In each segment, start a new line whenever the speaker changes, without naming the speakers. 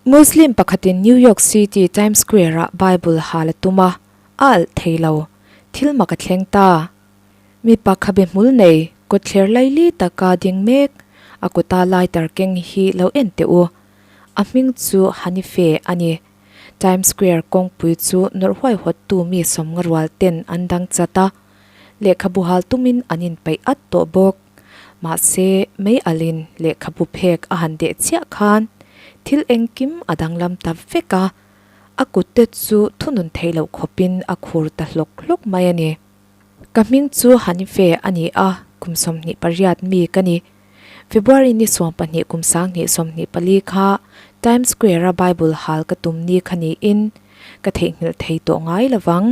Muslim pakhatin New York City Times Square-ah Bible hal a tum a, a alh thei lo. Thil mak a thleng ta. Mipa khabe hmul nei, kawtthler laili taka ding mek, a kuta lighter keng hi lo en teh u. A hming chu Hanife a ni. Times Square kawngpui chu nawrh huaihawttu mi sawmnga rual ten an dang chat a, lehkhabu hal tumin an inpeih at tawh bawk. Mahse, mei alin lehkhabu phek a han deh chiah khan thil engkim a danglam ta vek a, a kutte chu thunun theih loh khawpin a khur ta hlawk hlawk mai a ni. Ka hming chu Hanife a ni a, kum 28 mi ka ni. February ni 12 kum 2024 kha Times Square-a Bible hal ka tum ni kha niin ka theihnghilh thei tawh ngai lo vang.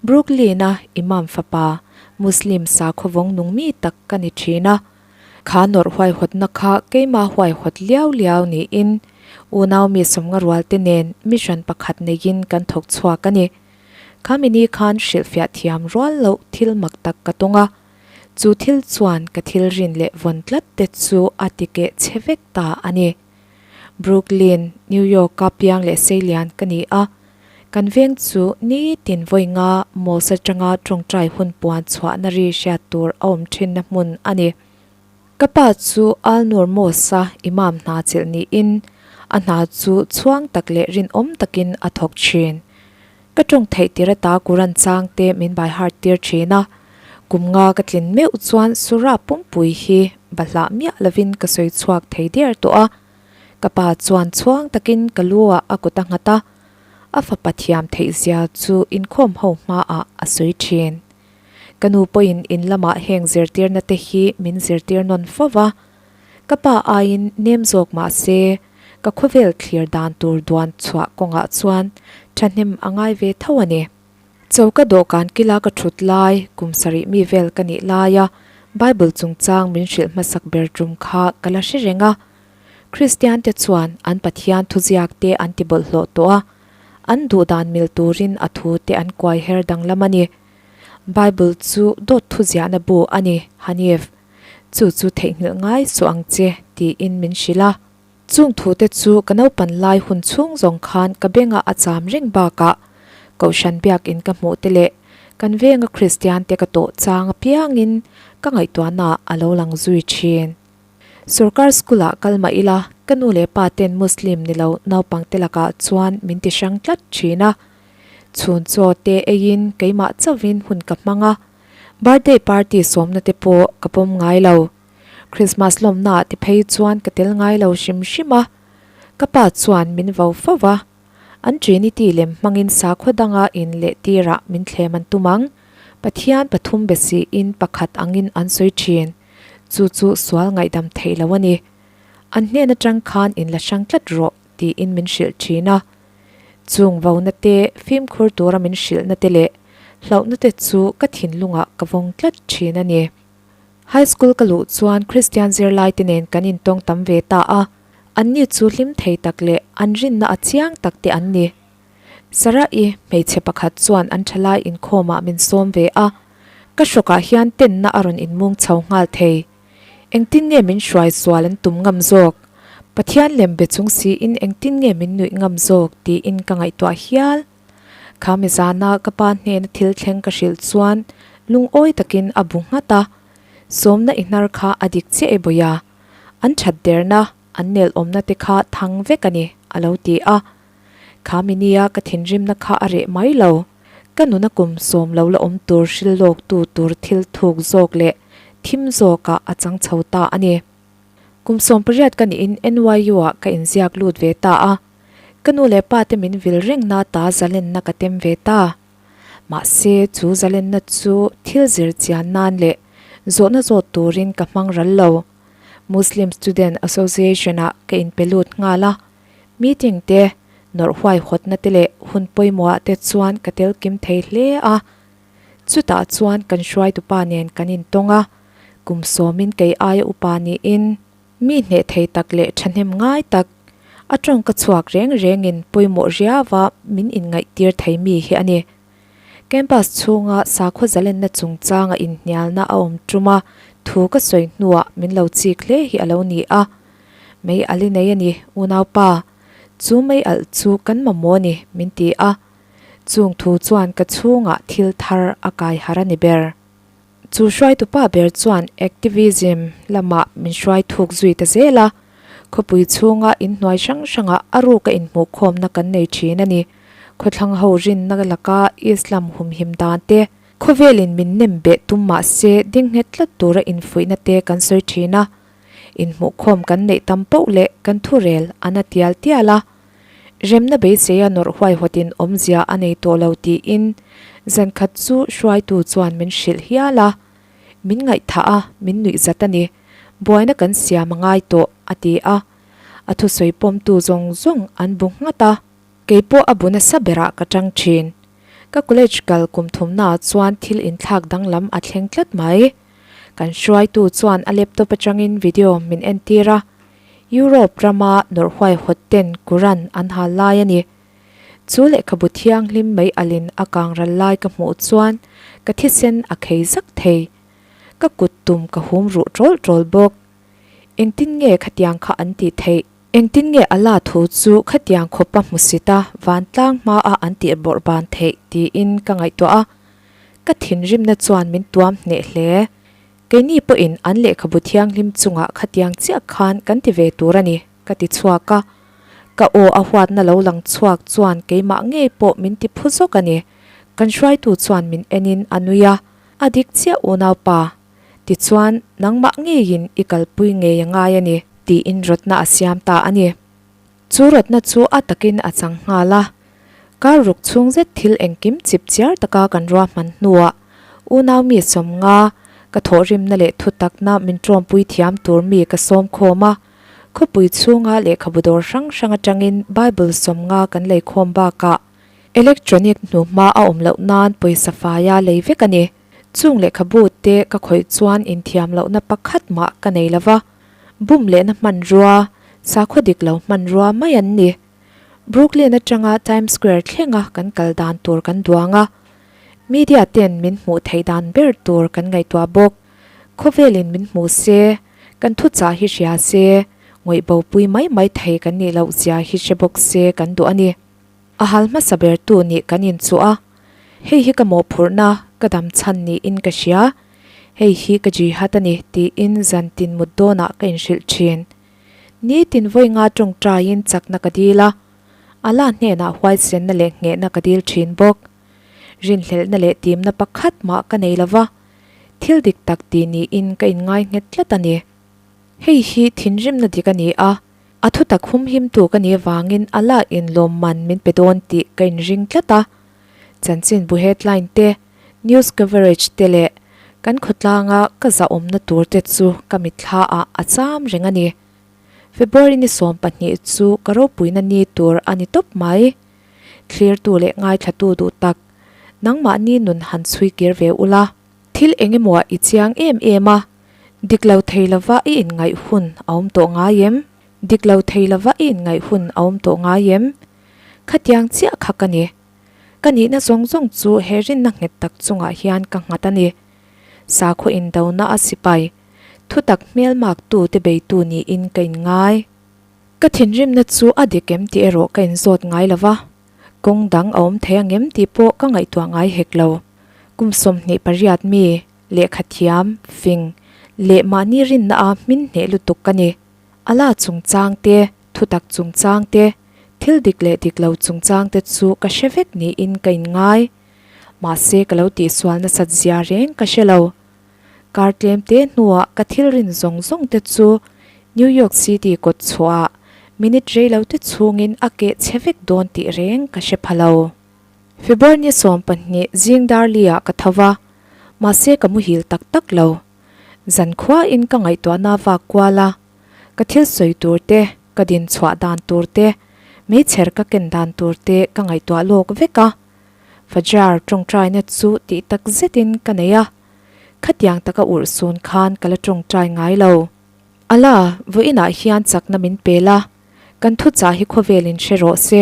Brooklyn-a Imam fapa, Muslim sakhaw vawng nung mi tak ka ni thin a. Kha nawrh huaihawtna kha keimah huaihawt liau liau niin unau mi sawmnga rualte nen mission pakhat neiin kan thawk chhuak a ni. Khami ni khan hrilhfiah thiam rual loh thil mak tak ka tawng a. Chu thil chuan ka thil rin leh vawn tlat te chu a ti keh che vek ta a ni. Brooklyn, New York-a piang leh seilian ka ni a. Kan veng chu nitin vawi nga mosque atanga tawngtai hun puan chhuahna ri hriat tur a awm thinna hmun a ni. Ka pa chu Al Noor Mosque-a imam hna chilh niin a hna chu chhuang tak leh rinawm takin a thawk thin. Ka tawng theih tir ata Quran chang te min by heart tir thin a, kum nga ka tlin meuh chuan Surah pumpui hi bahlah miah lovin ka sawi chhuak thei der tawh a. Ka pa chuan chhuang takin ka lu ah a kut a nghat a, a fapa thiam theih zia chu inkhawm ho hmaah a sawi thin. Ka nu pawhin in lamah heng zirtirna te hi min zirtir nawn fo va, Ka pa aiin nem zawk mah se, ka khawvel thlir dan tur duan chhuah kawngah chuan thahnem a ngai ve tho a ni. Choka dawhkan kila ka thut lai, kum sarih mi vel ka nih laia Bible chungchang min hrilh hmasak ber tum kha ka la hre reng a. Kristian te chuan an Pathian thuziak te an ti bawlhhlawh tawh a, an duh dan mil turin a thu te an kuai her danglam a ni. Bible chu dawt thuziahna bu a ni, Hanif. Chu chu theihnghilh ngai suh ang che, tiin min hrilh a. Chung thute chu ka naupan lai hun chhung zawng khan ka bengah a cham reng bakah Kohhran biakin ka hmuh te leh kan venga Kristian te ka tawh chang apiangin ka ngaihtuahnaah a lo lang zui thin. Sorkar school ah kal mah ila ka nu leh pa ten Muslim ni lo naupang te lakah chuan min ti hrang tlat thin a. Chhun chaw te eiin keimah chauhin hun ka hmang a. Birthday party sawmna te pawh ka pawm ngai lo. Christmas lawmna ah ti phei chuan ka tel ngai lo hrim hrim a. Ka pa chuan min vo fo va. An Trinity lem hmangin sakhaw danga in leh tirah min thlem an tum ang. Pathian pathum be siin pakhat angin an sawi thin. Chu chu sual ngaihdam theih lo a ni. An hnen atang khan in la hrang tlat rawh tiin min hrilh thin a. Chung vona te, fimkhur tura min hrilhna te leh hlauhna te chu ka thinlungah ka vawng tlat thin a ni. High school ka luh chuan Kristian zirlai te nen kan intawng tam ve ta a, anni chu hlim thei tak leh an rinna a chiang tak te an ni. Sarah-i, hmeichhe pakhat chuan an thalai inkhawmah min sawm ve a, ka hrawkah hian tenna a rawn inmung chho nghal thei. Engtin nge min hruai sual an tum ngam zawk? Pathian lem be chung siin engtin nge min nuih ngam zawk tiin ka ngaihtuah hial. Kha mi zana ka pa hnena thil thleng ka hrilh chuan lungawi takin a bu nghat a, Sawmna i hnar kha a dik chiah e Bawia. An that derna, an nelawmna te kha thang vek a ni, a lo ti a. Kha mi nia ka thinrimna kha a reh mai lo. Ka nuna kum sawm lo la awm tur hril lawktu tur thil thuk zawk leh thim zawkah a chang chho ta a ni. Kum 18 ka niin NYU-ah ka inziak lut ve ta a. Ka nu leh pa te min vil rengna ta zalenna ka tem ve ta. Mahse, chu zalenna chu thil zir chian nan leh zawhna zawt turin ka hmang ral lo. Muslim Student Association-ah ka inpe lut nghal a. Meeting te, nawrh huaihawtna te leh hun pawimawhah te chuan ka tel kim thei hle a. Chutah chuan kan hruaitupa nen kan intawng a, kum sawmin kei aia upa niin mi hneh thei tak leh thahnem ngai tak, a tawngka chhuak reng rengin pawimawh riauva min inngaihtir thei mi hi a ni. Campus chhunga sakhaw zalenna chungchanga inhnialna a awm tum a, thu ka sawi hnuah min lo chik hle hi a lo ni a. Mei a li nei a ni, unaupa. Chu mei alh chu kan mamawh a ni, min ti a. Chung thu chuan ka chhungah thil thar a kai har a ni ber. Chu hruaitupa ber chuan activism lamah min hruai thuk zui ta zel a, khawpui chhunga inhnuai hrang hrangah a ruka inhmuhkhawmna kan nei thin a ni. Khawthlang ho rinna laka Islam humhim dan te, khawvelin min nem beh tum mah se ding nghet tlat tura infuihna te kan sawi thin a. Inhmuhkhawm kan neih tam poh leh kan thurel a na tial tial a. Remna beiseia nawrh huaihawtin awmzia a nei tawh lo tiin zankhat chu hruaitu chuan min hrilh hial a. Min ngaihthah a, min nuih zat a ni. Buaina kan siam a ngai tawh, a ti a. A thusawi pawmtu zawng zawng an bu nghat a. Kei pawh a bu nasa berah ka tang thin. Ka college kal kum thumnaah chuan thil inthlak danglam a thleng tlat mai. Kan hruaitu chuan a laptop atangin video min entir a. Europe rama nawrh huaihawt ten Quran an hal lai a ni. Chu lehkhabu thianghlim mei alin a kang ral lai ka hmuh chuan ka thisen a khei zak thei. Ka kut tum ka hum ruh ṭawl ṭawl bawk. Engtin nge khatiang kha an tih theih? Engtin nge Allah thu chu khatiang khawpa hmusita vantlang hmaa an tih bawrh ban theih tiin ka ngaihtuah a. Ka thinrimna chuan min tuam hneh hle. Keini pawhin an lehkhabu thianghlim chungah khatiang chiah khan kan ti ve tur a ni, ka ti chhuak a. Ka aw a huatna lo lang chhuak chuan keimah ngei pawh min ti phu zawk a ni. Kan hruaitu chuan min enin a nui a, A dik chiah unaupa, tichuan nangmah ngeiin i kalpui ngei a ngai a ni, tiin rawtna a siam ta a ni. Chu rawtna chu a takin a chang nghal a. Kar ruk chhung zet thil engkim chip chiar taka kan ruahman hnuah unau mi sawmnga ka thawhrimna leh thutakna min tawmpui thiam tur mi ka sawm khawm a. Khawpui chhunga lehkhabu dawr hrang hrang atangin Bible sawmnga kan lei khawm bakah electronic hnuhma a awm loh nan pawisa faia lei vek a ni. Chung lehkhabu te ka khawih chuan inthiam lohna pakhat mah ka nei lova. Bum lehna hmanrua, sakhaw dik lo hmanrua mai an ni. Brooklyn atanga Times Square thlenga kan kal dan tur kan duang a, media ten min hmuh theih dan ber tur kan ngaihtuah bawk. Khawvelin min hmu se, kan thuchah hi hria se, ngawih bopui mai mai thei kan nih loh zia hi hre bawk se kan duh a ni. A hal hmasa bertu nih kan inchuh a, hei hi ka mawhphurhna, ka dam chhan niin ka hria, hei hi ka jihad a ni tiin zantin mut dawnah ka inhrilh thin. Nitin vawi nga tawngtaiin chakna ka dil a, Allah hnenah huaisenna leh nghehna ka dil thin bawk. Rinhlelhna leh timna pakhat mah ka nei lova, thil dik tak ti niin ka inngai nghet tlat a ni. Hei hi thinrimna dik a ni a, a thutak humhimtu ka nih avangin Allah in lawmman min pe dawn tih ka inring tlat a. Chanchinbu headline te, news coverage te leh kan khawtlanga ka zahawmna tur te chu ka mitthla ah a cham reng a ni. February ni 12 chu ka ropuina ni tur a ni tawp mai. Thlirtu leh ngaithlatu duh tak, nangmahni nun han chhui kir ve ula. Thil eng emaw i chiang em em a, dik lo thei lova i inngaih hun a awm tawh ngai em? Dik lo thei lova i inngaih hun a awm tawh ngai em? Khatiang chiah kha ka ni. Ka nihna zawng zawng chu he rinna nghet tak chungah hian ka nghat a ni. Sakhaw indona a sipai, thutak hmelmaktu te beitu niin ka inngai. Ka thinrimna chu a dik em tih erawh ka inzawt ngai lo va, kawng dang a awm thei ang em tih pawh ka ngaihtuah ngai hek lo. Kum 28 mi, lehkha thiam, fing, leh mahni rinna a hmin hneh lutuk ka ni. Allah chungchang te, thutak chungchang te, Thil dik leh dik lo chungchang te chu ka hre vek niin ka inngai. Mahse ka lo tihsual nasat zia reng ka hre lo. Kar tlem te hnuah ka thil rin zawng zawng te chu New York City kawt chhuahah minute rei lo te chhungin a keh chhe vek dawn tih reng ka hre pha lo. February ni 12 zing darli ah ka tho va, mahse ka muhil tak tak lo. Zankhuain ka ngaihtuahna vak kual a. Ka thil sawi tur te, ka din chhuah dan tur te, meichher ka ken dan tur te ka ngaihtuah lawk vek a. Fajar tawngtaina chu tih tak zetin ka nei a, khatiang taka urh sun khan ka la tawngtai ngai lo. Allah, vawiinah hian chakna min pe la, kan thuchah hi khawvelin hre rawh se,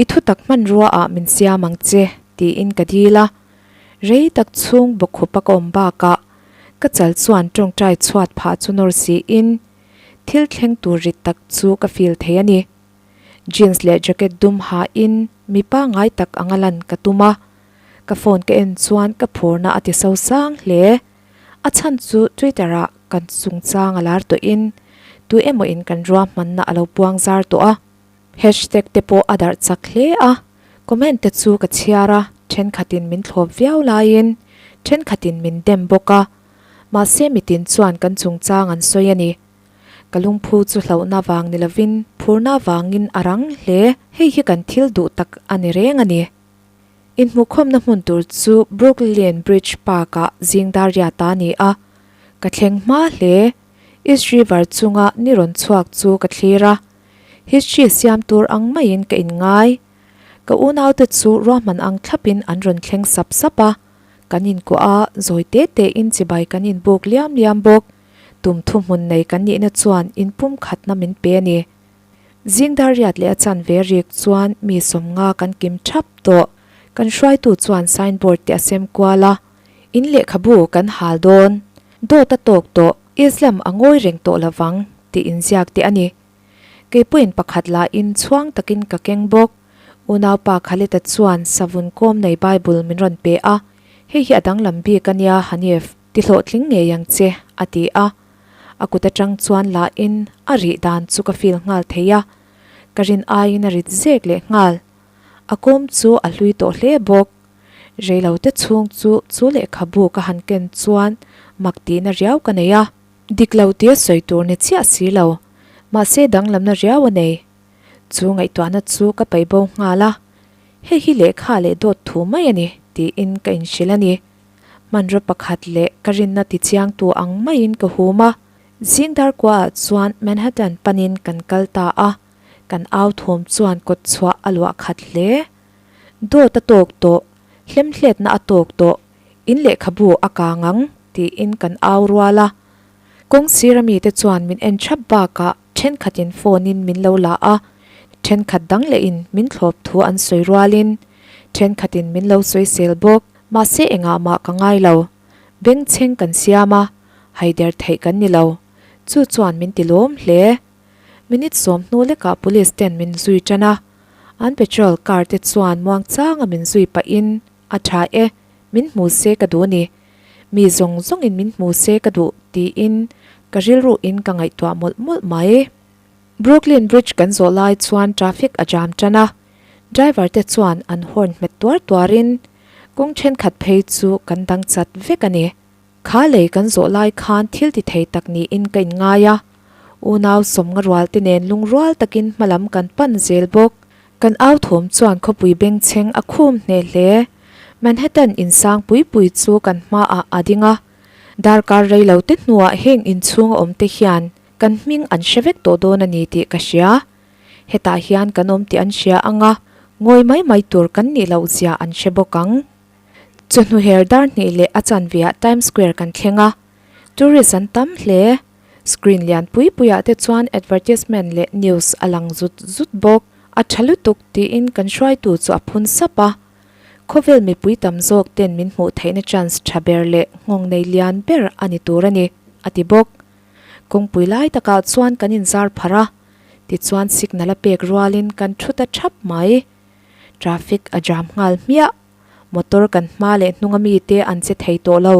i thutak hmanrua ah min siam ang che, tiin ka dil a. Rei tak chhung bawkkhupa ka awm bakah Ka chal chuan tawngtai chhuat phah chu nawr siin thil thleng tur rit tak chu ka feel thei a ni. Jeans leh jacket dum hain mi pangngai tak anga lan ka tum a. Ka phone ka en chuan ka phurna a ti sosang hle. A chhan chu Twitter ah kan chungchang a lar tawhin tu emaw in kan ruahmanna a lo puang zar tawh a. Hashtag te pawh a darh chak hle a, comment te chu ka chhiar a, thenkhatin min thlawp viau laiin thenkhatin min dem bawk a, mahse mitin chuan kan chungchang an sawi a ni. Ka lungphu chu hlauhna vang ni lovin phurna vangin a rang hle, hei hi kan thil duh tak a ni reng a ni. Inhmuhkhawmna hmun tur chu Brooklyn Bridge Park-ah zing dar riat a ni a, ka thleng hma hle. East River chunga ni rawn chhuak chu ka thlir a, History siam tur ang maiin ka inngai. Ka unaute chu ruahman ang thlapin an rawn thleng sap sap a, kan inkuah a, zawi te tein chibai kan inbuk liam liam bawk. Tum thuhmun nei kan nihna chuan inpumkhatna min pe a ni. Zing dar riat leh a chanve rik chuan mi sawmnga kan kim thap tawh. Kan hruaitu chuan signboard te a sem kual a, In lehkhabu kan hal dawn. Dawt a tawk tawh, Islam a ngawi reng tawh lovang tih inziak te a ni. Keipawhin pakhat lahin chhuang takin ka keng bawk. Unaupa Khalid-a chuan savun kawm nei Bible min rawn pe a, Hei hi a danglam bik a nia Hanif, ti hlawhtling ngei ang che, a ti a. A kut atang chuan lahin a rih dan chu ka feel nghal thei a, ka rin aiin a rit zek leh nghal. A kawm chu a hlui tawh hle bawk. Reilote chhung chu chu lehkhabu ka han ken chuan mak tihna riau ka nei a. Dik lo tia sawi tur ni chiah si lo, mahse danglamna riau a nei. Chu ngaihtuahna chu ka paih bo nghal a, hei hi lehkha leh dawt thu mai a ni tiin ka inhrilh a ni. Hmanraw pakhat leh ka rinna tichiangtu ang maiin ka hum a, zing dar kuaah chuan Manhattan panin kan kal ta a, kan au thawm chuan kawt chhuah a luah khat hle. Dawt a tawk tawh, hlemhletna a tawk tawh, in lehkhabu a kang ang tiin kan au rual a. Kawng sira mite chuan min en thap bakah thenkhatin phone in min lo la a, thenkhat dang lehin min thlawp thu an sawi rualin thenkhatin min lo sawisel bawk. Mahse engah mah ka ngai lo, bengchheng kan siam a, haider theih kan ni lo. Chu chuan min ti lawm hle. Minute sawm hnu lekah police ten min zui tan a, an patrol car te chuan muangchanga min zui pahin a tha e, min hmu se ka duh ni, mi zawng zawngin min hmu se ka duh tiin ka rilruin ka ngaihtuah mawlh mawlh mai. Brooklyn Bridge kan zawh lai chuan traffic a jam tan a, driver te chuan an horn hmet tuar tuarin kawng thenkhat phei chu kan dang chat vek a ni. Kha lei kan zawh lai khan thil ti thei tak niin ka inngai a, unau sawmnga rual te nen lungrual takin hmalam kan pan zel bawk. Kan au thawm chuan khawpui bengchheng a khum hneh hle. Manhattan insang pui pui chu kan hmaah a ding a, darkar rei lo te hnuah heng inchhung a awm te hian kan hming an hre vek tawh dawn a ni tih ka hria. Hetah hian kan awm tih an hria ang a, ngawi mai mai tur kan nih loh zia an hre bawk ang. Chawhnu her dar hnih leh a chanveah Times Square kan thleng a, tourist an tam hle. Screen lian pui puiah te chuan advertisement leh news a lang zut zut bawk. A tha lutuk tiin kan hruaitu chu a phun sap a. Khawvel mipui tam zawk ten min hmuh theihna chance tha ber leh nghawng nei lian ber a ni tur a ni, a ti bawk. Kawngpui lai takah chuan kan inzar pharh a, tichuan signal a pek rualin kan thu ta thap mai. Traffic a jam nghal hmiah. Motor kan hma leh hnunga mite an che thei tawh lo.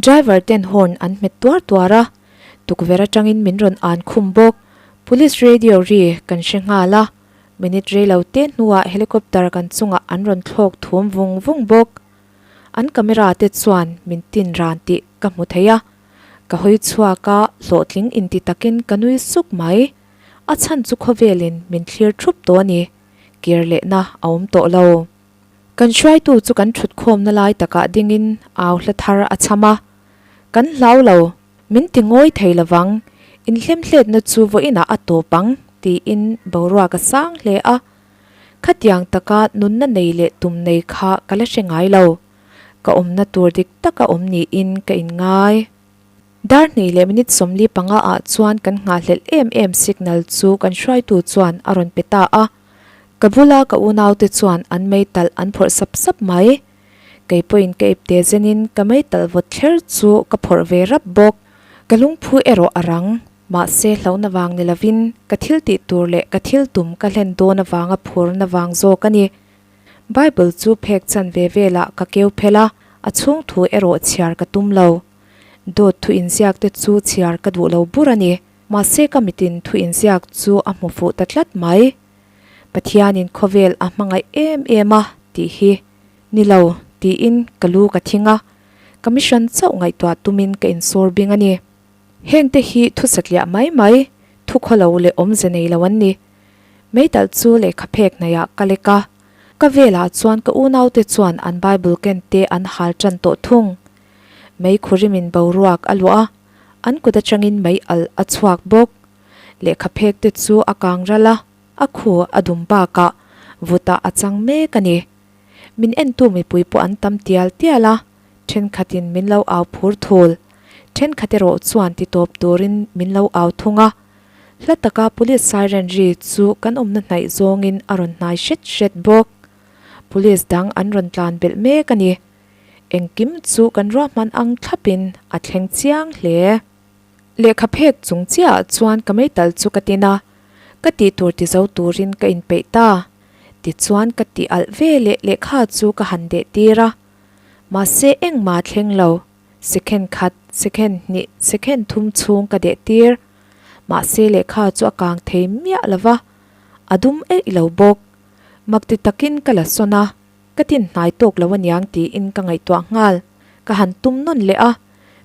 Driver ten horn an hmet tuar tuar a, tukverh atangin min rawn an khum bawk. Police radio ri kan hre nghal a, minute rei lo te hnuah helicopter kan chungah an rawn thlawk thum vung vung bawk. An camera te chuan min tin ran tih ka hmu thei a, ka hawi chhuak a, hlawhtling inti takin ka nui suk mai. A chhan chu khawvelin min thlir thup tawh a ni, kir lehna a awm tawh lo. Kan hruaitu chu kan thutkhawmna lai takah dingin au hla thar a cham a, Kan hlau lo, min ti ngawi thei lovang, inhlemhletna chu vawiinah a tawp ang, tiin boruak a sang hle a. Khatiang taka nunna nei leh tum nei kha ka la hre ngai lo. Ka awmna tur dik taka awm niin ka inngai. Dar hnih leh minute 45 ah chuan kan nghahhlelh em em signal chu kan hruaitu chuan a rawn pe ta a. Ka bula ka unaute chuan an meitalh an phawrh sap sap mai. Kei pawhin ka ipte zenin ka meitalh vawt thler chu ka phawrh ve rap bawk. Ka lungphu erawh a rang. Mahse hlauhna vang ni lovin ka thil tih tur leh ka thil tum ka hlen dawn avanga phurna vang zawk a ni. Bible chu phek chan ve velah ka keu phel a, a chhung thu erawh chhiar ka tum lo. Dawt thu inziak te chu chhiar ka duh lo bur a ni. Mahse ka mitin thu inziak chu a hmu fuh ta tlat mai. Pathianin khawvel a hmangaih em em a tih hi ni lo tiin ka lu ka thing a, ka mission chauh ngaihtuah tumin ka insawr bing a ni. Hengte hi thu satliah mai mai, thu khawlo leh awmze nei lo an ni. Meitalh chu lehkha phek hnaihah ka lek a, ka velah chuan ka unaute chuan an Bible ken te an hal tan tawh thung. Mei khurimin boruak a luah a, an kut atangin mei alh a chhuak bawk. Lehkha phek te chu a kang ral a, a khu a dum bakah vutah a chang mek a ni. Min entu mipui pawh an tam tial tial a, Thenkhatin min lo au phur thul. Thenkhat erawh chuan ti tawp turin min lo au thung a. Hla taka police siren ri chu kan awmna hnaih zawngin a rawn hnai hret hret bawk. Police dang an rawn tlan belh mek a ni. Engkim chu kan ruahman ang thlapin a thleng chiang hle. Lehkha phek chung chiahah chuan ka meital chu ka tin a, ka tih tur ti zo turin ka inpeih ta. Tichuan ka tih alh ve leh lehkha chu ka han deh tir a. Mahse engmah thleng lo, second khat, second hnih, second thum chhung ka deh tir. Mahse lehkha chu a kang thei miah lo va, a dum eih lo bawk. Makti takin ka la sawn a, ka tin hnai tawk lo aniang tiin ka ngaihtuah nghal. Ka han tum nawn leh a,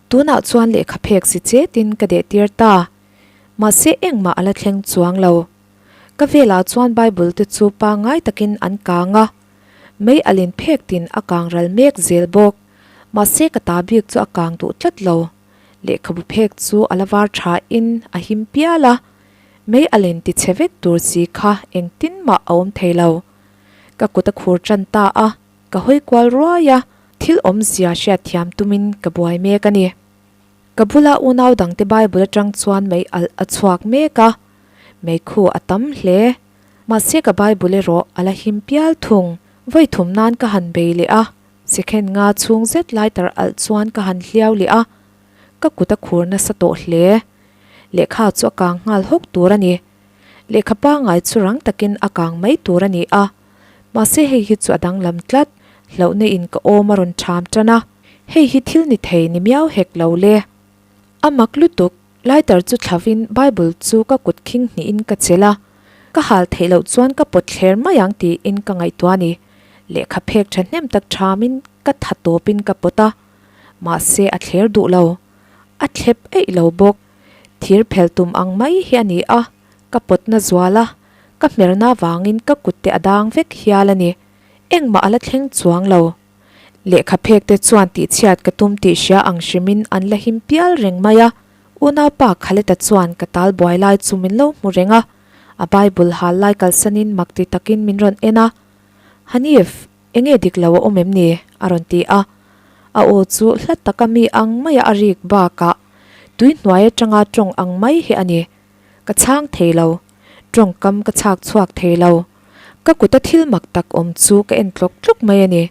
tunah chuan lehkha phek si chetin ka deh tir ta. Mahse engmah a la thleng chuang lo. Ka velah chuan Bible te chu pangngai takin an kang a. Mei a len phek tin a kang ral mek zel bawk. Mahse ka ta bik chu a kang duh tlat lo. Lehkhabu phek chu a la var tha in a him pial a. Mei a len ti chhe vek tur si kha engtin mah a awm thei lo. Ka kut a khur tan ta a, ka hawi kual ruai a, thil awmzia hriatthiam tumin ka buai mek a ni. Ka bula unau dangte Bible atang chuan mei alh a chhuak mek a, meikhu a tam hle. Mahse ka Bible erawh a la him pial thung. Vawi thum nan ka han bei leh a, second nga chhung zet lighter alh chuan ka han hliau leh a, ka kut a khur nasa tawh hle. Lehkha chu a kang nghal hawk tur a ni. Lehkha pangngai chu rang takin a kang mai tur a ni a, mahse hei hi chu a danglam tlat. Hlauhna in ka awm a rawn ṭham ṭan a, hei hi thil ni thei ni miau hek lo le. A mak lutuk, lighter chu thlavin Bible chu ka kut khing hnihin ka chelh a, ka hal theih loh chuan ka pawt thler mai ang tiin ka ngaihtuah a ni. Lehkha phek ṭhahnem tak ṭhamin ka tha tawpin ka pawt a, mahse a thler duh lo. A thlep eih lo bawk. Thir phel tum ang mai hi a ni a, ka pawtna zual a, ka hmerna vangin ka kut te a dang vek hial a ni. Engmah a la thleng chuang lo. Lehkha phek te chuan tihchhiat ka tum tih hria ang hrimin an la him pial reng mai a, unaupa Khaleta chuan ka tal buai lai chu min lo hmu reng a, a Bible hal lai kalsanin mak ti takin min rawn en a, Hanif, enge dik lo a awm em ni? a rawn ti a, a aw chu hla taka mi ang maia a rik bakah tui hnuai atanga tawng ang mai hi a ni. Ka chhang thei lo, tawngkam ka chhak chhuak thei lo. Ka kuta thil mak tak awm chu ka en tlawk tlawk mai a ni.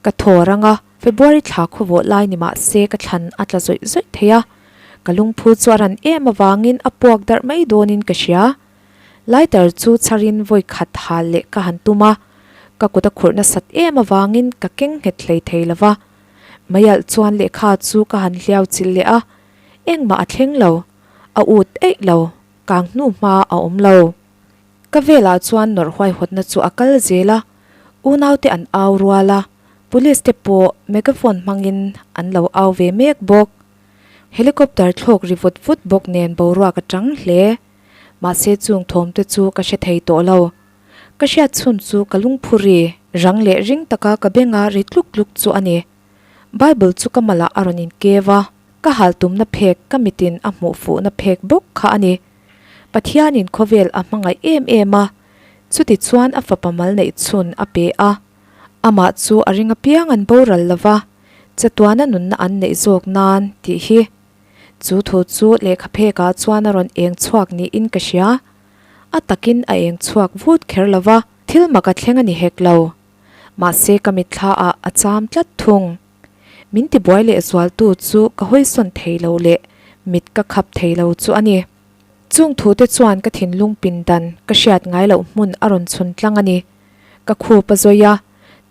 Ka thaw rang a, February thla khawvawh lai ni mah se ka thlan a tla zawih zawih thei a. Ka lungphu chu a ran em avangin a puak darh mai dawnin ka hria. Lighter chu chharin vawi khat hal leh ka han tum a, ka kut a khurh nasat em avangin ka keng nghet hlei thei lo va. Meialh chuan lehkha chu ka han hliau chilh leh a, engmah a thleng lo, a ut eih lo, kang hnu hma a awm lo. Ka velah chuan nawrh huaihawtna chu a kal zel a, unaute an au rual a, police te pawh megaphone hmangin an lo au ve mek bawk. Helicopter thlawk ri vut vut bawk nen boruak a tang hle. Mahse chung thawm te chu ka hre thei tawh lo. Ka hriat chhun chu ka lungphu ri rang leh ring taka ka benga ri tluk tluk chu a ni. Bible chu ka malah a rawn inkev a, ka hal tumna phek ka mitin a hmuh fuhna phek bawk kha a ni. Pathianin khawvel a hmangaih em em a, chuti chuan a fapa mal neih chhun a pe a. Amah chu a ring apiang an boral lo va, chatuana nunna an neih zawk nan tih hi. Chu thu chu lehkha phekah chuan a rawn eng chhuak niin ka hria. A takin a eng chhuak vut kher lo va, thil mak a thleng a ni hek lo. Mahse ka mitthlaah a cham tlat thung. Min tibuai leh zualtu chu ka hawisawn thei lo leh mit ka khap thei lo chu a ni. Chung thute chuan ka thinlung pindan ka hriat ngai loh hmun a rawn chhun tlang a ni. Ka khup a zawi a,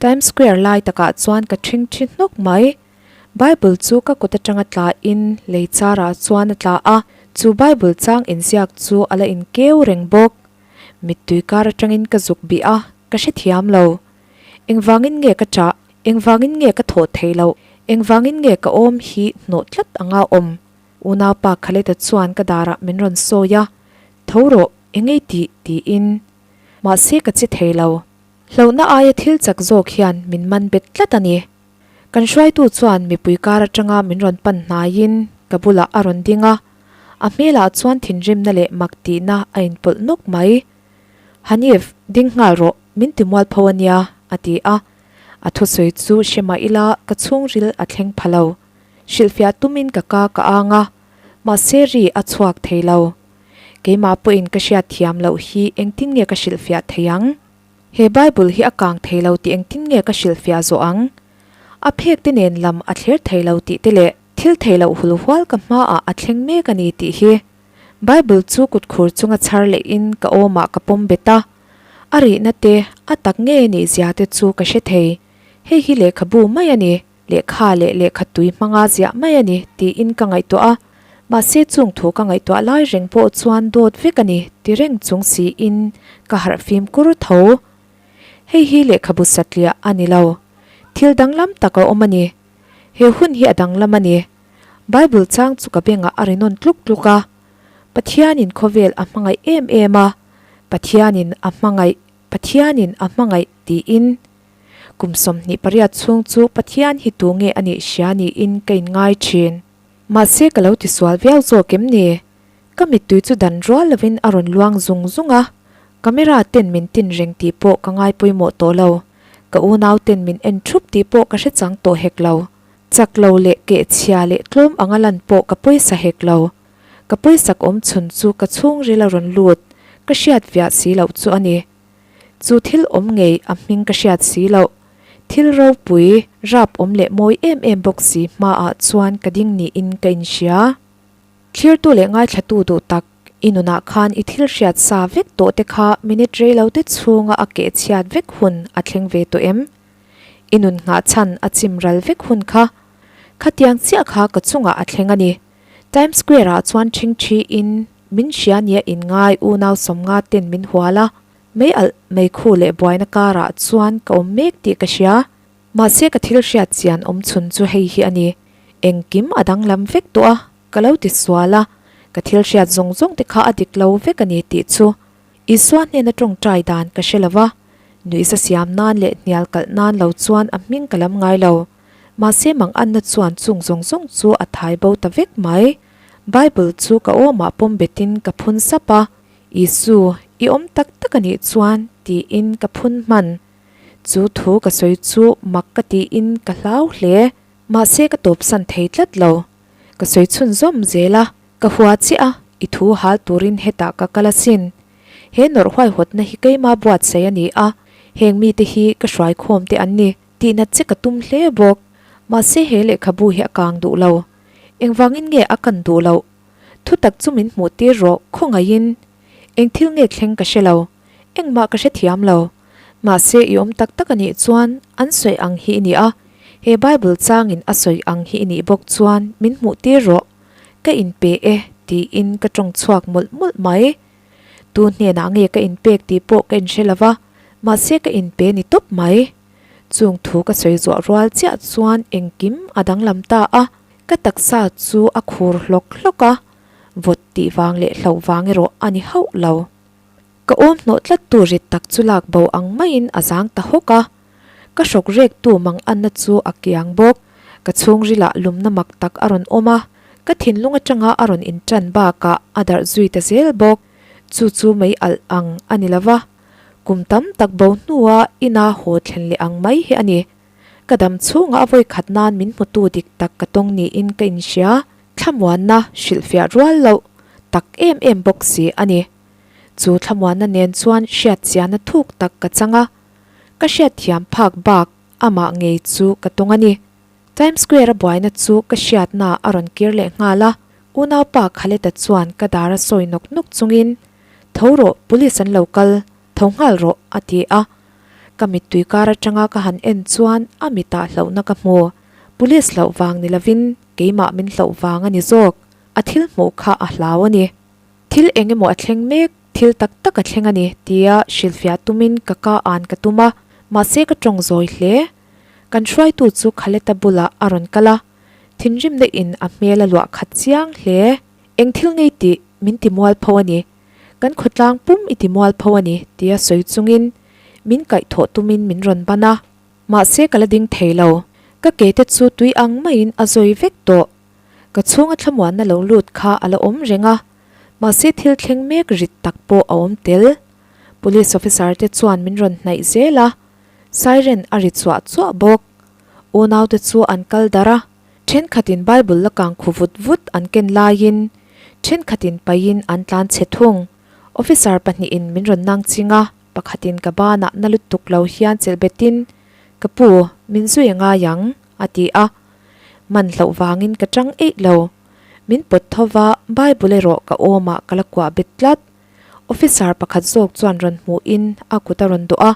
Times Square lai takah chuan ka ṭhing ṭhi hnawk mai. Bible chu ka kut aṭanga tlain lei charah chuan a tla a, chu Bible chang inziak chu a la inkeu reng bawk. Mittui kar aṭangin ka zuk bih a, ka hrethiam lo. Engvangin nge ka ṭah? Engvangin nge ka thawh theih loh? Engvangin nge ka awm hi hnawh tlat anga awm? Unaupa Khaleta chuan ka darah min rawn sawi a, Tho rawh, engei tih? tiin. Mahse ka che thei lo. Hlauhna aia thil chak zawk hian min man bet tlat a ni. Kan hruaitu chuan mipui kar atanga min rawn pan hnaiin ka bulah a rawn ding a, a hmelah chuan thinrimna leh mak tihna a inpawlh nawk mai. Hanif, ding nghal rawh, min ti mual pho a nia, a ti a. A thusawi chu hre mah ila ka chhungril a thleng pha lo. Hrilhfiah tumin ka ka ka ang a, mahse ri a chhuak thei lo. Keimah pawhin ka hriat thiam loh hi engtin nge ka hrilhfiah thei ang? He Bible hi a kang thei lo tih engtin nge ka hrilhfiah zawh ang? A phek te nen lam a thler thei lo tih te leh thil thei loh hul hual ka hmaah a thleng mek a ni tih hi. Bible chu kut khur chunga chhar lehin ka awmah ka pawm bet a, a rihna te, a tak nge nih zia te chu ka hre thei. Hei hi lehkhabu mai a ni. Lehkha leh lehkha tui hmanga ziah mai a ni tiin ka ngaihtuah a, mahse chung thu ka ngaihtuah lai reng pawh chuan dawt vek a ni ti reng chung siin ka harh fim kur tho. Hei hi lehkhabu satliah a ni lo. Thil danglam tak a awm a ni. He hun hi a danglam a ni. Bible chang chu ka bengah a ri nawn tluk tluk a. Pathianin khawvel a hmangaih em em a, Pathianin a hmangaih, Pathianin a hmangaih tiin. Kum 28 chhung chu Pathian hi tu nge a nih hria niin ka inngai thin. Mahse ka lo tisual viau zawk em ni? Ka mittui chu dan rual lovin a rawn luang zung zung a, camera ten min tin reng tih pawh ka ngai pawimawh tawh lo. Ka unau ten min en thup tih pawh ka hre chang tawh hek lo. Chak lo leh kehchhia leh tlawm anga lan pawh ka pawisa hek lo. Ka pawisak awm chhun chu ka chhungril a rawn lut, ka hriat viah si loh chu a ni. Chu thil awm ngei a hming ka hriat si loh. Thil ropui, rap awm leh mawi em em bawk si hmaah chuan ka ding niin ka inhria. Thlirtu leh ngaithlatu duh tak, i nunah khan i thil hriat sa vek tawh te kha minute rei lo te chhunga a keh chhiat vek hun a thleng ve tawh em? I nun nghah chhan a chim ral vek hun kha? Khatiang chiah kha ka chungah a thleng a ni. Times Square ah chuan ṭhingṭhi in min hria nia inngai unau 50 ten min hual a, mei alh mei khu leh buaina karah chuan ka awm mek tih ka hria. Mahse ka thil hriat chian awm chhun chu hei hi a ni, engkim a danglam vek tawh a, ka lo ti sual a, ka thil hriat zawng zawng te kha a dik lo vek a ni tih chu Isua hnena tawngtai dan ka hre lo va, nuihza siam nan leh hnial kalh nan lo chuan a hming ka lam ngai lo. Mahse mang anna chuan chung zawng zawng chu a thai bo ta vek mai. Bible chu ka awmah pawm betin ka phun sap a, Isu, i awm tak tak a nih chuan, tiin ka phun hman. Chu thu ka sawi chu mak ka tiin ka hlau hle. Mahse ka tawpsan thei tlat lo. Ka sawi chhunzawm zel a, ka hua chiah a, i thu hal turin hetah ka kal asin. He nawrh huaihawtna hi keima buatsaih a ni a, heng mite hi ka hruaikhawm te an ni. Tihnat che ka tum hle bawk. Mahse he lehkhabu hi a kang duh lo. Engvangin nge a kan duh loh? Thutak chu min hmuh tir rawh, khawngaihin. Eng thil nge thleng ka hre lo. Engmah ka hrethiam lo. Mahse i awm tak tak a nih chuan an sawi ang hi i ni a, he Bible changin a sawi ang hi i nih bawk chuan min hmuh tir rawh. Ka inpe e, tiin ka tawng chhuak mawlh mawlh mai. Tu hnenah nge ka inpek tih pawh ka inhre lo va, mahse ka inpe ni tawp mai. Chung thu ka sawi zuah rual chiah chuan engkim a danglam ta a, ka taksa chu a khur hlawk hlawk a, vawt tih vang leh hlauh vang erawh a ni hauh lo. Ka awm hnawh tlat tu rit tak chu lak bo ang maiin a zang ta hawk a, ka hrawk rek tu mang anna chu a kiang bawk. Ka chhungrilah lumna mak tak a rawn awm a, ka thinlung atanga a rawn intan bakah a darh zui ta zel bawk. Chu chu mei alh ang a ni lo va, Kum tam tak bo hnua ina haw thlen leh ang mai hi a ni. Ka dam chhungah a vawi khat nan min hmutu dik tak ka tawng niin ka inhria, thlamuanna hrilhfiah rual loh tak em em bawk si a ni. Chu thlamuanna nen chuan hriatchiahna thuk tak ka chang a, ka hriatthiam phak bak amah ngei chu ka tawng a ni. Times Square a buaina chu ka hriatna a rawn kir leh nghal a. Unaupa Khaleta chuan ka dar a sawi nawk nawk chungin, Tho rawh, police an lo kal, tho nghal rawh, a ti a. Ka mittui kar atanga ka han en chuan a mitah hlauhna ka hmu. Police hlauh vang ni lovin keimah min hlauh vang a ni zawk. A thil hmuh kha a hlau a ni. Thil eng emaw a thleng mek, thil tak tak a thleng a ni, tia hrilhfiah tumin ka ka an ka tum a, mahse ka tawng zawi hle. Kan hruaitu chu Khaleta bulah a rawn kal a, thinrimna in a hmel a luah khat chiang hle. Eng thil ngei tih min ti mualpho a ni, kan khawtlang pum i ti mualpho a ni, tia sawi chungin min kaihthawh tumin min rawn ban a. Mahse ka la ding thei lo, ka ke te chu tui ang maiin a zawi vek tawh. Ka chhunga thlamuanna lo lut kha a la awm reng a, mahse thil thleng mek rit tak pawh a awm tel. Police officer te chuan min rawn hnaih zel a, siren a ri chuah chuah bawk. Unaute chu an kal darh a, thenkhatin Bible la kang khu vut vut an ken laiin thenkhatin paihin an tlan chhe thung. Officer pahnihin min rawn nang ching a, pakhatin ka banah na lutuk lo hian chelh betin, Ka pu, min zui a ngai ang, a ti a. Man hlauh vangin ka tang eih lo. Min pawt tho va, Bible erawh ka awmah ka la kuah bet tlat. Officer pakhat zawk chuan rawn hmuhin a kut a rawn dawh a,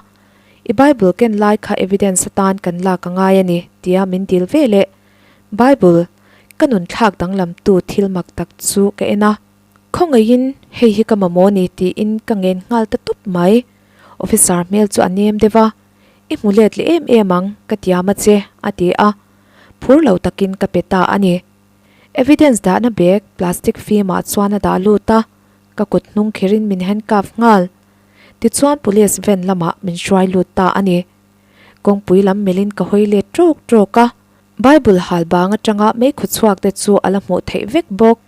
I Bible ken lai kha evidence atan kan lak a ngai a ni, tia min dil ve leh. Bible, ka nun thlak danglamtu thil mak tak chu ka en a. Khawngaihin hei hi ka mamawh ni tiin ka ngen nghal ta tawp mai. Officer hmel chu a nem deuh a, I hmu let leh em em ang, ka tiam a che, a ti a. Phur lo takin ka pe ta a ni. Evidence dahna bag plastic fim ah chuan a dah lut a, ka kut hnung kherin min handcuff nghal. Tichuan police van lamah min hruai lut ta a ni. Kawngpui lam melhin ka hawi let tawk tawk a, Bible hal bang atanga meikhaw chhuak te chu a la hmuh theih vek bawk.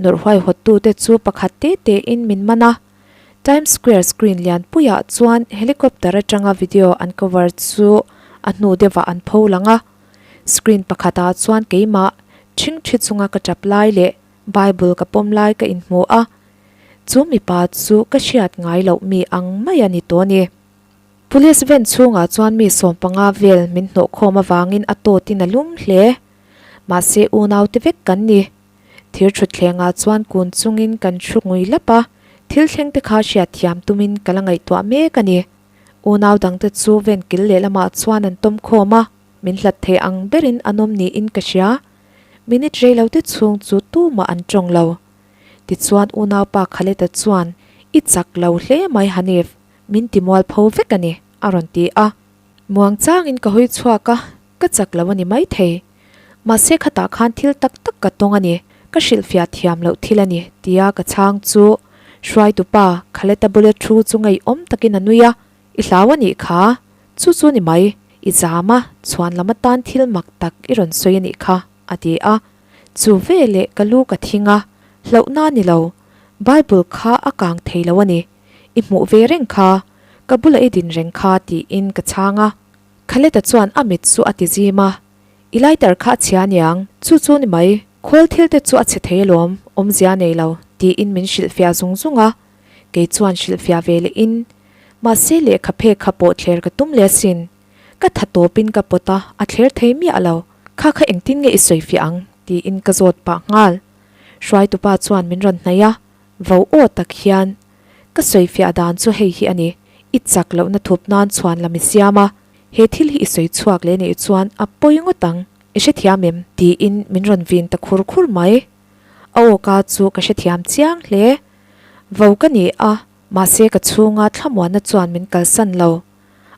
Nawrh huaihawttu te chu pakhat te tein min man a. Times Square screen lianpuiah chuan helicopter atanga video an cover chu a hnu deuhah an pho lang a. Screen pakhatah chuan keimah ṭhing ṭhi chunga ka ṭap lai leh Bible ka pawm lai ka inhmu a. Chu mipa chu ka hriat ngai loh mi ang mai a ni tawh a ni. Police van chhungah chuan mi 15 vel min hnawhkhawm avangin a tawtin a lum hle. Mahse unaute vek kan ni. Thir thutthlengah chuan kun chungin kan thu ngui lap a, thil thleng te kha hriatthiam tumin ka la ngaihtuah mek a ni. Unau dangte chu ven kil lehlamah chuan an tawm khawm a, min hlat thei ang berin an awm niin ka hria. Minute reilote chhung chu tumah an tawng lo. Tichuan unaupa Khaleta chuan, I chak lo hle mai Hanif, min ti mualpho vek a ni, a rawn ti a. Muang changin ka hawi chhuak a, ka chak lo a ni maithei. Mahse khatah khan thil tak tak ka tawng a ni, ka hrilhfiah thiam loh thil a ni, tia ka chhang chu hruaitupa Khaleta bula thu chu ngeiawm takin a nui a, I hlau a nih kha, chu chu ni mai, i zam a, chhuan lam atan thil mak tak i rawn sawi a nih kha, a ti a. Chu veleh ka lu ka thing a, hlauhna ni lo, Bible kha a kang thei lo a ni, i hmuh ve reng kha, ka bula i din reng kha, tiin ka chhang a. Khaleta chuan a mit chu a ti zim a, I lighter kha a chhia aniang, chu chu ni mai, khawl thil te chu a chhe thei alawm, awmzia nei lo, tiin min hrilhfiah zung zung a, kei chuan hrilhfiah ve leh in, mahse lehkha phek kha pawh thler ka tum leh asin, ka tha tawpin ka pawt a, a thler thei miah lo, kha kha engtin nge i sawifiah ang, tiin ka zawt pah nghal. Hruaitupa chuan min rawn hnaih a, vo aw tak hian, Ka sawifiah dan chu hei hi a ni, i chak lohna thup nan chhuan lam i siam a, he thil hi i sawi chhuak leh nih chuan a pawi ngawt ang, i hrethiam em? Tiin min rawn vin ta khur khur mai. A awka chu ka hrethiam chiang hle. Vo ka ni a, mahse ka chhunga thlamuanna chuan min kalsan lo.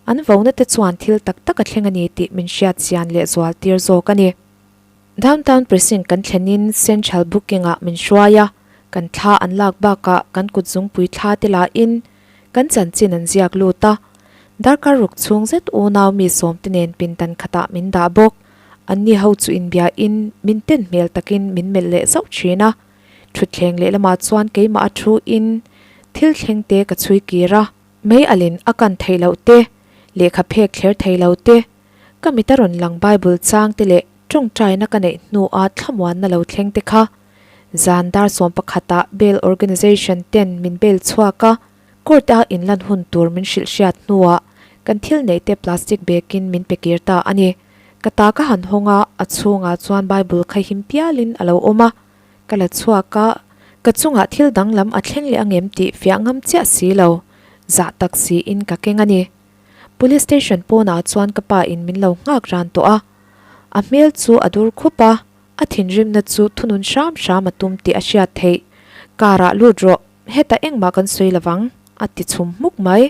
An vona te chuan thil tak tak a thleng a ni tih min hriat chian leh zual tir zawk a ni. Downtown Precinct kan thlenin Central Booking-ah min hruai a, kan thla an lak bakah kan kut zungpui thla te lahin kan chanchin an ziak lut a. Darkar ruk chhung zet unau mi sawmte nen pindan khatah min dah bawk. Anni ho chu inbiain min ten hmel takin min melh leh zauh thin a. Thutthleng lehlamah chuan keimah a thu-in thil thleng te ka chhui kir a. Mei alin a kan theih loh te, lehkha phek thler thei lo te, Ka mit a rawn lang Bible chang te leh tawngtaina ka neih hnua thlamuanna lo thleng te kha zan dar 11 ah bail organization ten min bail chhuak a, court a inlan hun tur min hrilh hriat hnuah kan thil neih te plastic bag in min pe kir ta a ni. Ka ta ka han hawng a, a chhungah chuan Bible kha him pialin a lo awm a. Ka la chhuak a, ka chungah thil danglam a thleng leh angem tih fiah ngam chiah si lo, zah tak siin ka keng a ni. Police station pawnah chuan ka pa in min lo nghak ran tawh a, a hmel chu a dur khup a, a thinrimna chu thunun hram hram a tum tih a hriat theih. Car ah lut rawh, hetah engmah kan sawi lovang, a ti chhum hmuk mai.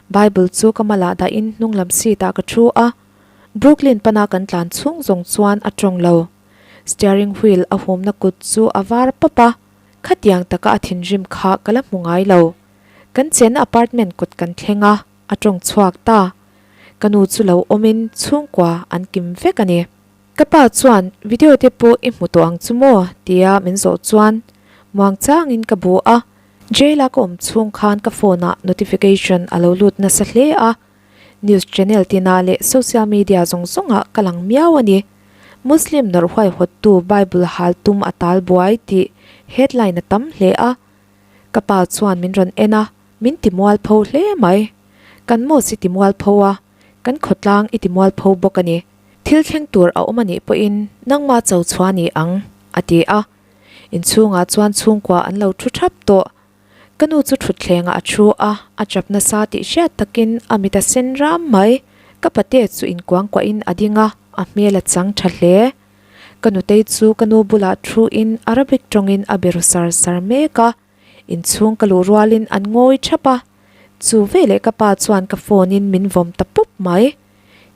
Bible chu ka malah dahin hnunglam seat ah ka thu a, Brooklyn pana kan tlan chhung zawng chuan a tawng lo. Steering wheel a humna kut chu a var pap a, khatiang taka a thinrim kha ka la hmu ngai lo. Kan chenna apartment kawt kan thleng a, a tawng chhuak ta. Ka nu chu lo awmin chhungkua an kim vek a ni. Ka pa chuan video te pawh i hmu tawh ang chu maw? tia min zawh chuan muang changin ka bu a, jail a ka awm chhung khan ka phone ah notification a lo lut nasa hle a, news channel tinah leh social media zawng zawngah ka lang miau a ni. Muslim nawrh huaihawttu Bible hal tum a tal buai tih headline a tam hle a. Ka pa chuan min rawn en a, min ti mualpho hle mai. Kan mosque i ti mualpho a, kan khawtlang i ti mualpho bawk a ni. Thil thleng tur a awm a nih pawhin nangma cho chhuah a ni ang, a ti a. Inchhungah chuan chhungkua an lo thu thap tawh. Ka nu chu thutthlengah a thu a, a chap nasa tih hriat takin a mit a sen ram mai. Ka pate chu inkuangkuahin a ding a, a hmel a chang tha hle. Ka nutei chu ka nu bulah thuin Arabic tawngin a be ru sar sar mek a, inchhung ka luh rualin an ngawi thap a. Chu veleh ka pa chuan ka phone in min vawm ta pup mai.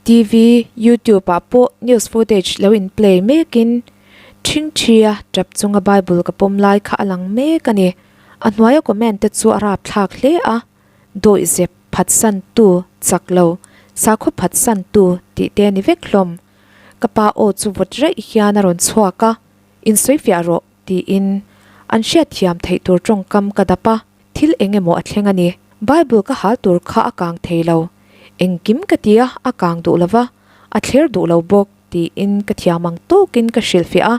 TV, YouTube ah pawh news footage lo in play mekin ṭhingṭhia ṭap chunga Bible ka pawm lai kha a lang mek a ni. A hnuaia comment te chu a rapthlak hle a, dawihzep phatsantu chak lo, sakhaw phatsantu tih te a ni vek hlawm. Ka pa aw chu vawt raih hian a rawn chhuak a, Insawifiah rawh tiin an hriatthiam theih tur tawngkam ka dap a, thil eng emaw a thleng a ni. Bible ka hal tur kha a kang thei lo, engkim ka ti a, a kang duh lo va, a thler duh lo bawk tiin ka thiam ang tawkin ka hrilhfiah a.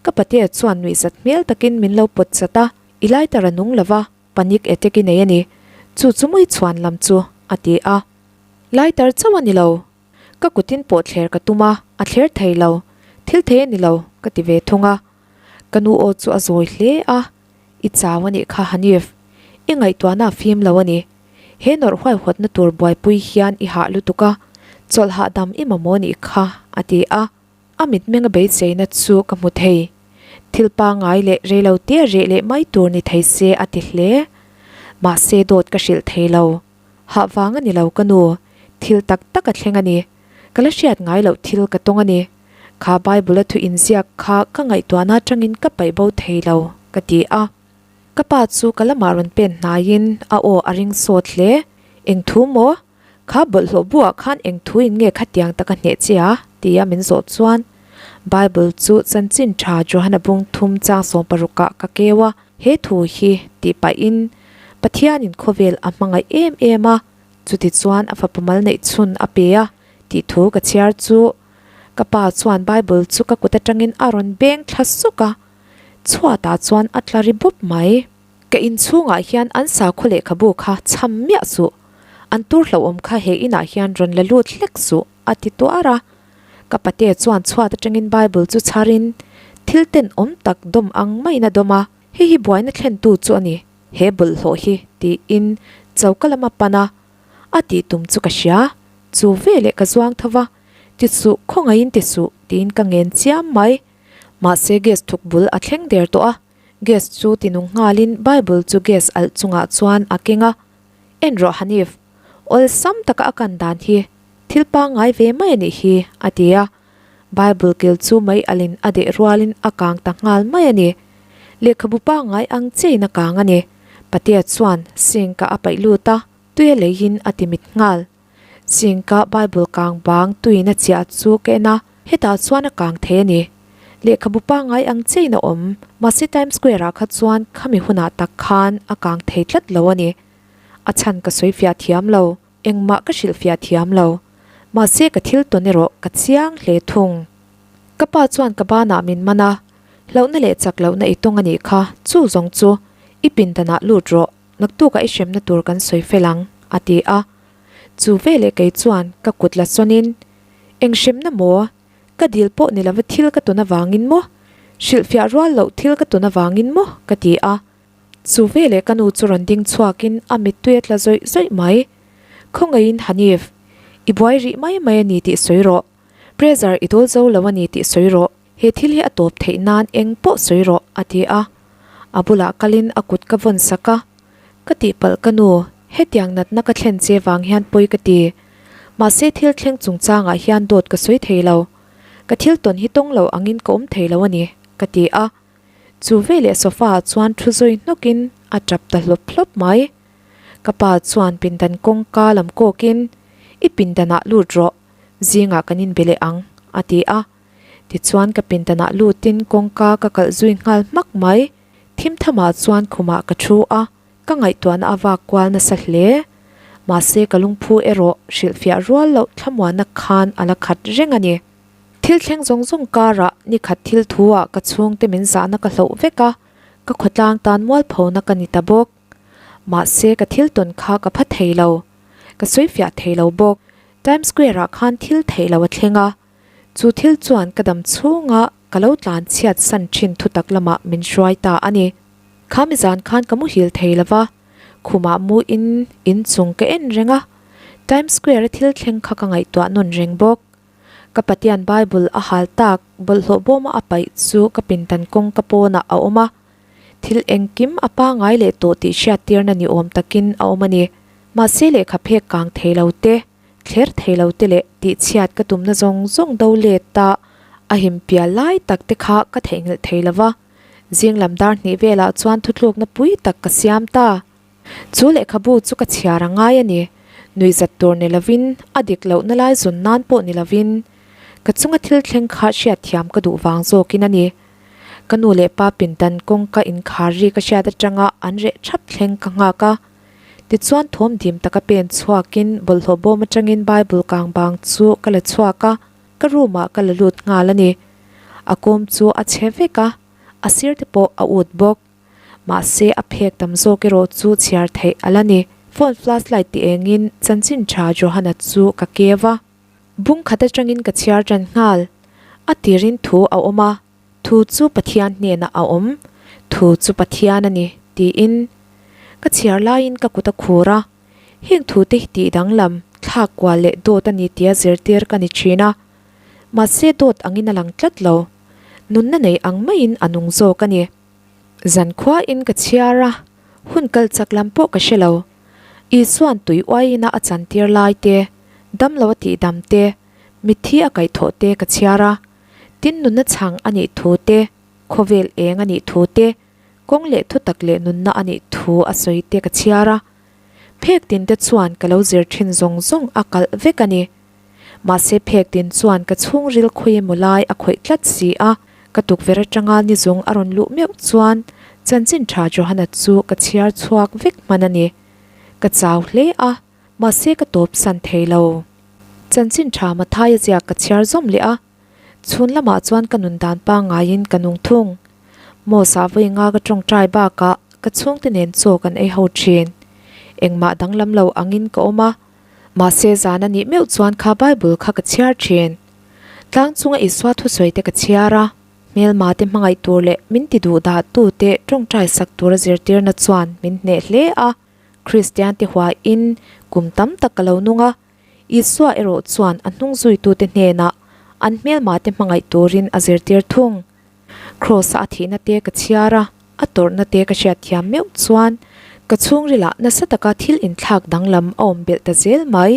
Ka patea chuan nuihzat hmel takin min lo pawt chat a, I lighter a nung lo va, panic attack i nei a ni, chu chu mui chhuan lam chu, a ti a. Lighter chauh a ni lo, ka kutin pawh thler ka tum a, a thler thei lo, thil thei a ni lo, ka ti ve thung a. Ka nu aw chu a zawi hle a, I chau a nih kha Hanif, i ngaihtuahna a fim lo a ni. He nawrh huaihawtna tur buaipui hian i hah lutuk a, chawlh hahdam i mamawh nih kha, a ti a. A mitmeng a beiseina chu ka hmu thei. Thil pangngai leh reilo tia reh leh mai tur ni thei se a ti hle. Mahse dawt ka hrilh thei lo. Hah vang a ni lo ka nu, thil tak tak a thleng a ni. Ka la hriat ngai loh thil ka tawng a ni. Kha Bible-a thu inziak kha ka ngaihtuahna atangin ka paih bo thei lo, ka ti a. Ka pa chu ka lamah rawn pen hnaiin a aw a ring sawt hle. Eng thu maw? Kha bawlhhlawh buah khan eng thu in nge khatiang taka hneh che a? tia min zawh chuan Bible chu chanchin tha Johana bung thum chang sawmparukah ka keu a, he thu hi tih pahin Pathianin khawvel a hmangaih em em a, chuti chuan a fapa mal neih chhun a pe a tih thu ka chhiar chu ka pa chuan Bible chu ka kut atangin a rawn beng thla suk a, chhuatah chuan a tla ri bup mai. Ka inchhungah hian an sakhaw lehkhabu kha chham miah suh, an tur hlauhawm kha he inah hian rawn la lut hlek suh, a ti tuar a. Ka pate chuan chhuat atangin Bible chu chharin thil tenawm tak dawm ang maiin a dawm a, hei hi buaina thlentu chu a ni, he bawlhhlawh hi, tiin choka lam a pan a, a tih tum chu ka hria, chu veleh ka zuang tho va, ti suh, khawngaihin ti suh, tiin ka ngen chiam mai. Mahse gas thuk bul a thleng der tawh a, Gas chu ti nung nghalin Bible chu gas alh chungah chuan a keng a, En rawh Hanif, awlsam taka a kan dan hi thil pangngai ve mai a nih hi, a ti a. Bible kil chu mei alhin a deh rualin a kang ta nghal mai a ni. Lehkhabu pangngai ang chiahin a kang a ni. Patea chuan sink ah a paih lut a, tui a leiin a ti mit nghal. Sink-a Bible kang bang tuin a chiah chu ka en a, hetah chuan a kang thei a ni. Lehkhabu pangngai ang chiahin a awm, mahse Times Square-ah kha chuan khami hunah tak khan a kang thei tlat lo a ni. A chhan ka sawi fiah thiam lo, engmah ka hrilh fiah thiam lo. Mahse ka thil tawn erawh ka chiang hle thung. Ka pa chuan ka banah min man a, hlauhna leh chak lohna i tawng a nih kha, chu zawng chu i pindanah lut rawh, naktukah i hremna tur kan sawi fel ang, a ti a. Chu veleh kei chuan ka kut la sawnin, Eng hremna maw? Ka dil pawh ni lova thil ka tawn avangin maw? Hrilhfiah rual loh thil ka tun avangin maw? ka ti a. Chu veleh ka nu chu rawn ding chhuakin a mittui a tla zawih zawih mai. Khawngaihin Hanif, i buai rih mai mai a ni tih sawi rawh. Pressure i dawl zo lo a ni tih sawi rawh. He thil hi a tawp theih nan eng pawh sawi rawh, a ti a. A bulah kalin a kut ka vawn sak a. Ka tihpalh ka nu, hetiang natna ka thlen che vang hian pawi ka ti. Mahse thil thleng chungchangah hian dawt ka sawi thei lo. Ka thil tawn hi tawng lo angin ka awm thei lo a ni, ka ti a. Chu veleh sofa ah chuan thu zawi hnawkin a tap ta hlawp hlawp mai. Ka pa chuan pindan kawngka lam kawkin, I pindanah lut rawh, zingah kan inbe leh ang, a ti a. Tichuan ka pindanah lutin kawngka ka kalh zui nghal hmak mai. Thim thamah chuan khumah ka thu a, ka ngaihtuahna a vak kual nasa hle. Mahse ka lungphu erawh hrilhfiah rual loh thlamuanna khan a la khat reng a ni. Thil thleng zawng zawng karah nikhat thil thu ah ka chhungte min zahna ka hloh vek a, ka khawtlang tan mualphona ka ni ta bawk. Mahse ka thil tawn kha ka pha thei lo, ka sawifiah thei lo bawk. Times Square ah khan thil theih lo a thleng a, chu thil chuan ka dam chhunga ka lo tlan chhiat san thin thutak lamah min hruai ta a ni. Kha mi zan khan ka muhil thei lo va, khumah mu in inchung ka en reng a, Times Square a thil thleng kha ka ngaihtuah nawn reng bawk. Ka Patian Bible a hal tak bawlhhlawh bawma a paih chu ka pindan kawngka pawnah a awm a, thil engkim a pangai leh tawh tih hriattirna ni awm takin a awm a ni. Mahse lehkha phek kang thei lo te, thler thei lo te leh tihchhiat ka tumna zawng zawng do let ta a him pial lai tak te kha ka theihnghilh thei lo va, zing lam dar hnih velah chuan thutlukna pui tak ka siam ta. Chu lehkhabu chu ka chhiar a ngai a ni. Nuihzat tur ni lovin, a dik lohna lai zun nan pawh ni lovin, ka chunga thil thleng kha hriatthiam ka duh vang zawkin a ni. Ka nu leh pa pindan kawngka inkhar ri ka hriat atanga an reh thap thleng ka nghak a. Tichuan thawm dim taka pen chhuakin bawlhhlawh bawm atangin Bible kang bang chu ka la chhuak a, ka room ah ka la lut nghal a ni. A kawm chu a chhe vek a, a sir te pawh a ut bawk. Mahse a phek tam zawk erawh chu chhiar theih a la ni. Phone flashlight ti engin chanchin tha Johana chu ka keu a. Bung khat atangin ka chhiar tan nghal. A tirin thu a awm a, thu chu Pathian hnenah a awm, thu chu Pathian a ni, tiin. Ka chhiar laiin ka kut a khur a, heng thute hi tih danglam, thlak kual leh dawt a ni tia zirtir ka ni thin a. Mahse dawt angin a lang tlat lo. Nunna nei ang maiin a nung zawk a ni. Zankhuain ka chhiar a, hun kal chak lam pawh ka hre lo. Isua'n tui uaiina a chantir lai te, damlo a tihdam te, mitthi a kaihthawh te ka chhiar a. Tin nunna chhang a nih thu te, khawvel eng a nih thu te, kawng leh thutak leh nunna a nih thu a sawi te ka chhiar a. Phek tin te chuan ka lo zir thin zawng zawng a kalh vek a ni. Mahse phek tin chuan ka chhungril khawi emaw lai a khawih tlat si a, ka tukverh atanga nizung a rawn luh meuh chuan chanchin tha Johana chu ka chhiar chhuak vek hman a ni. Ka chau hle a, mahse ka tawp san thei lo. Chanchin tha Mathaia ziak ka chhiar zawm leh a, chhun lamah chuan ka nun dan pangaiin ka nung thung. Mos-ah vawi nga ka tawngtai bakah ka chhungte nen chaw kan ei ho thin. Engmah danglam lo angin ka awm a, Mahse zan a nih meuh chuan kha Bible kha ka chhiar thin. Tlang chunga Isua thusawi te ka chhiar a, hmelma te hmangaih tur leh min ti duh dah tu te tawngtai sak tura zirtirna chuan min hneh hle a. Kristian te huain kum tam tak ka lo nung a, Isua erawh chuan a hnung zuitute hnenah an hmelma te hmangaih turin a zirtir thung. Kraws-a a thihna te ka chhiar a, a tawrhna te ka hriatthiam meuh chuan ka chhungrilah nasa taka thil inthlak danglam a awm belh ta zel mai.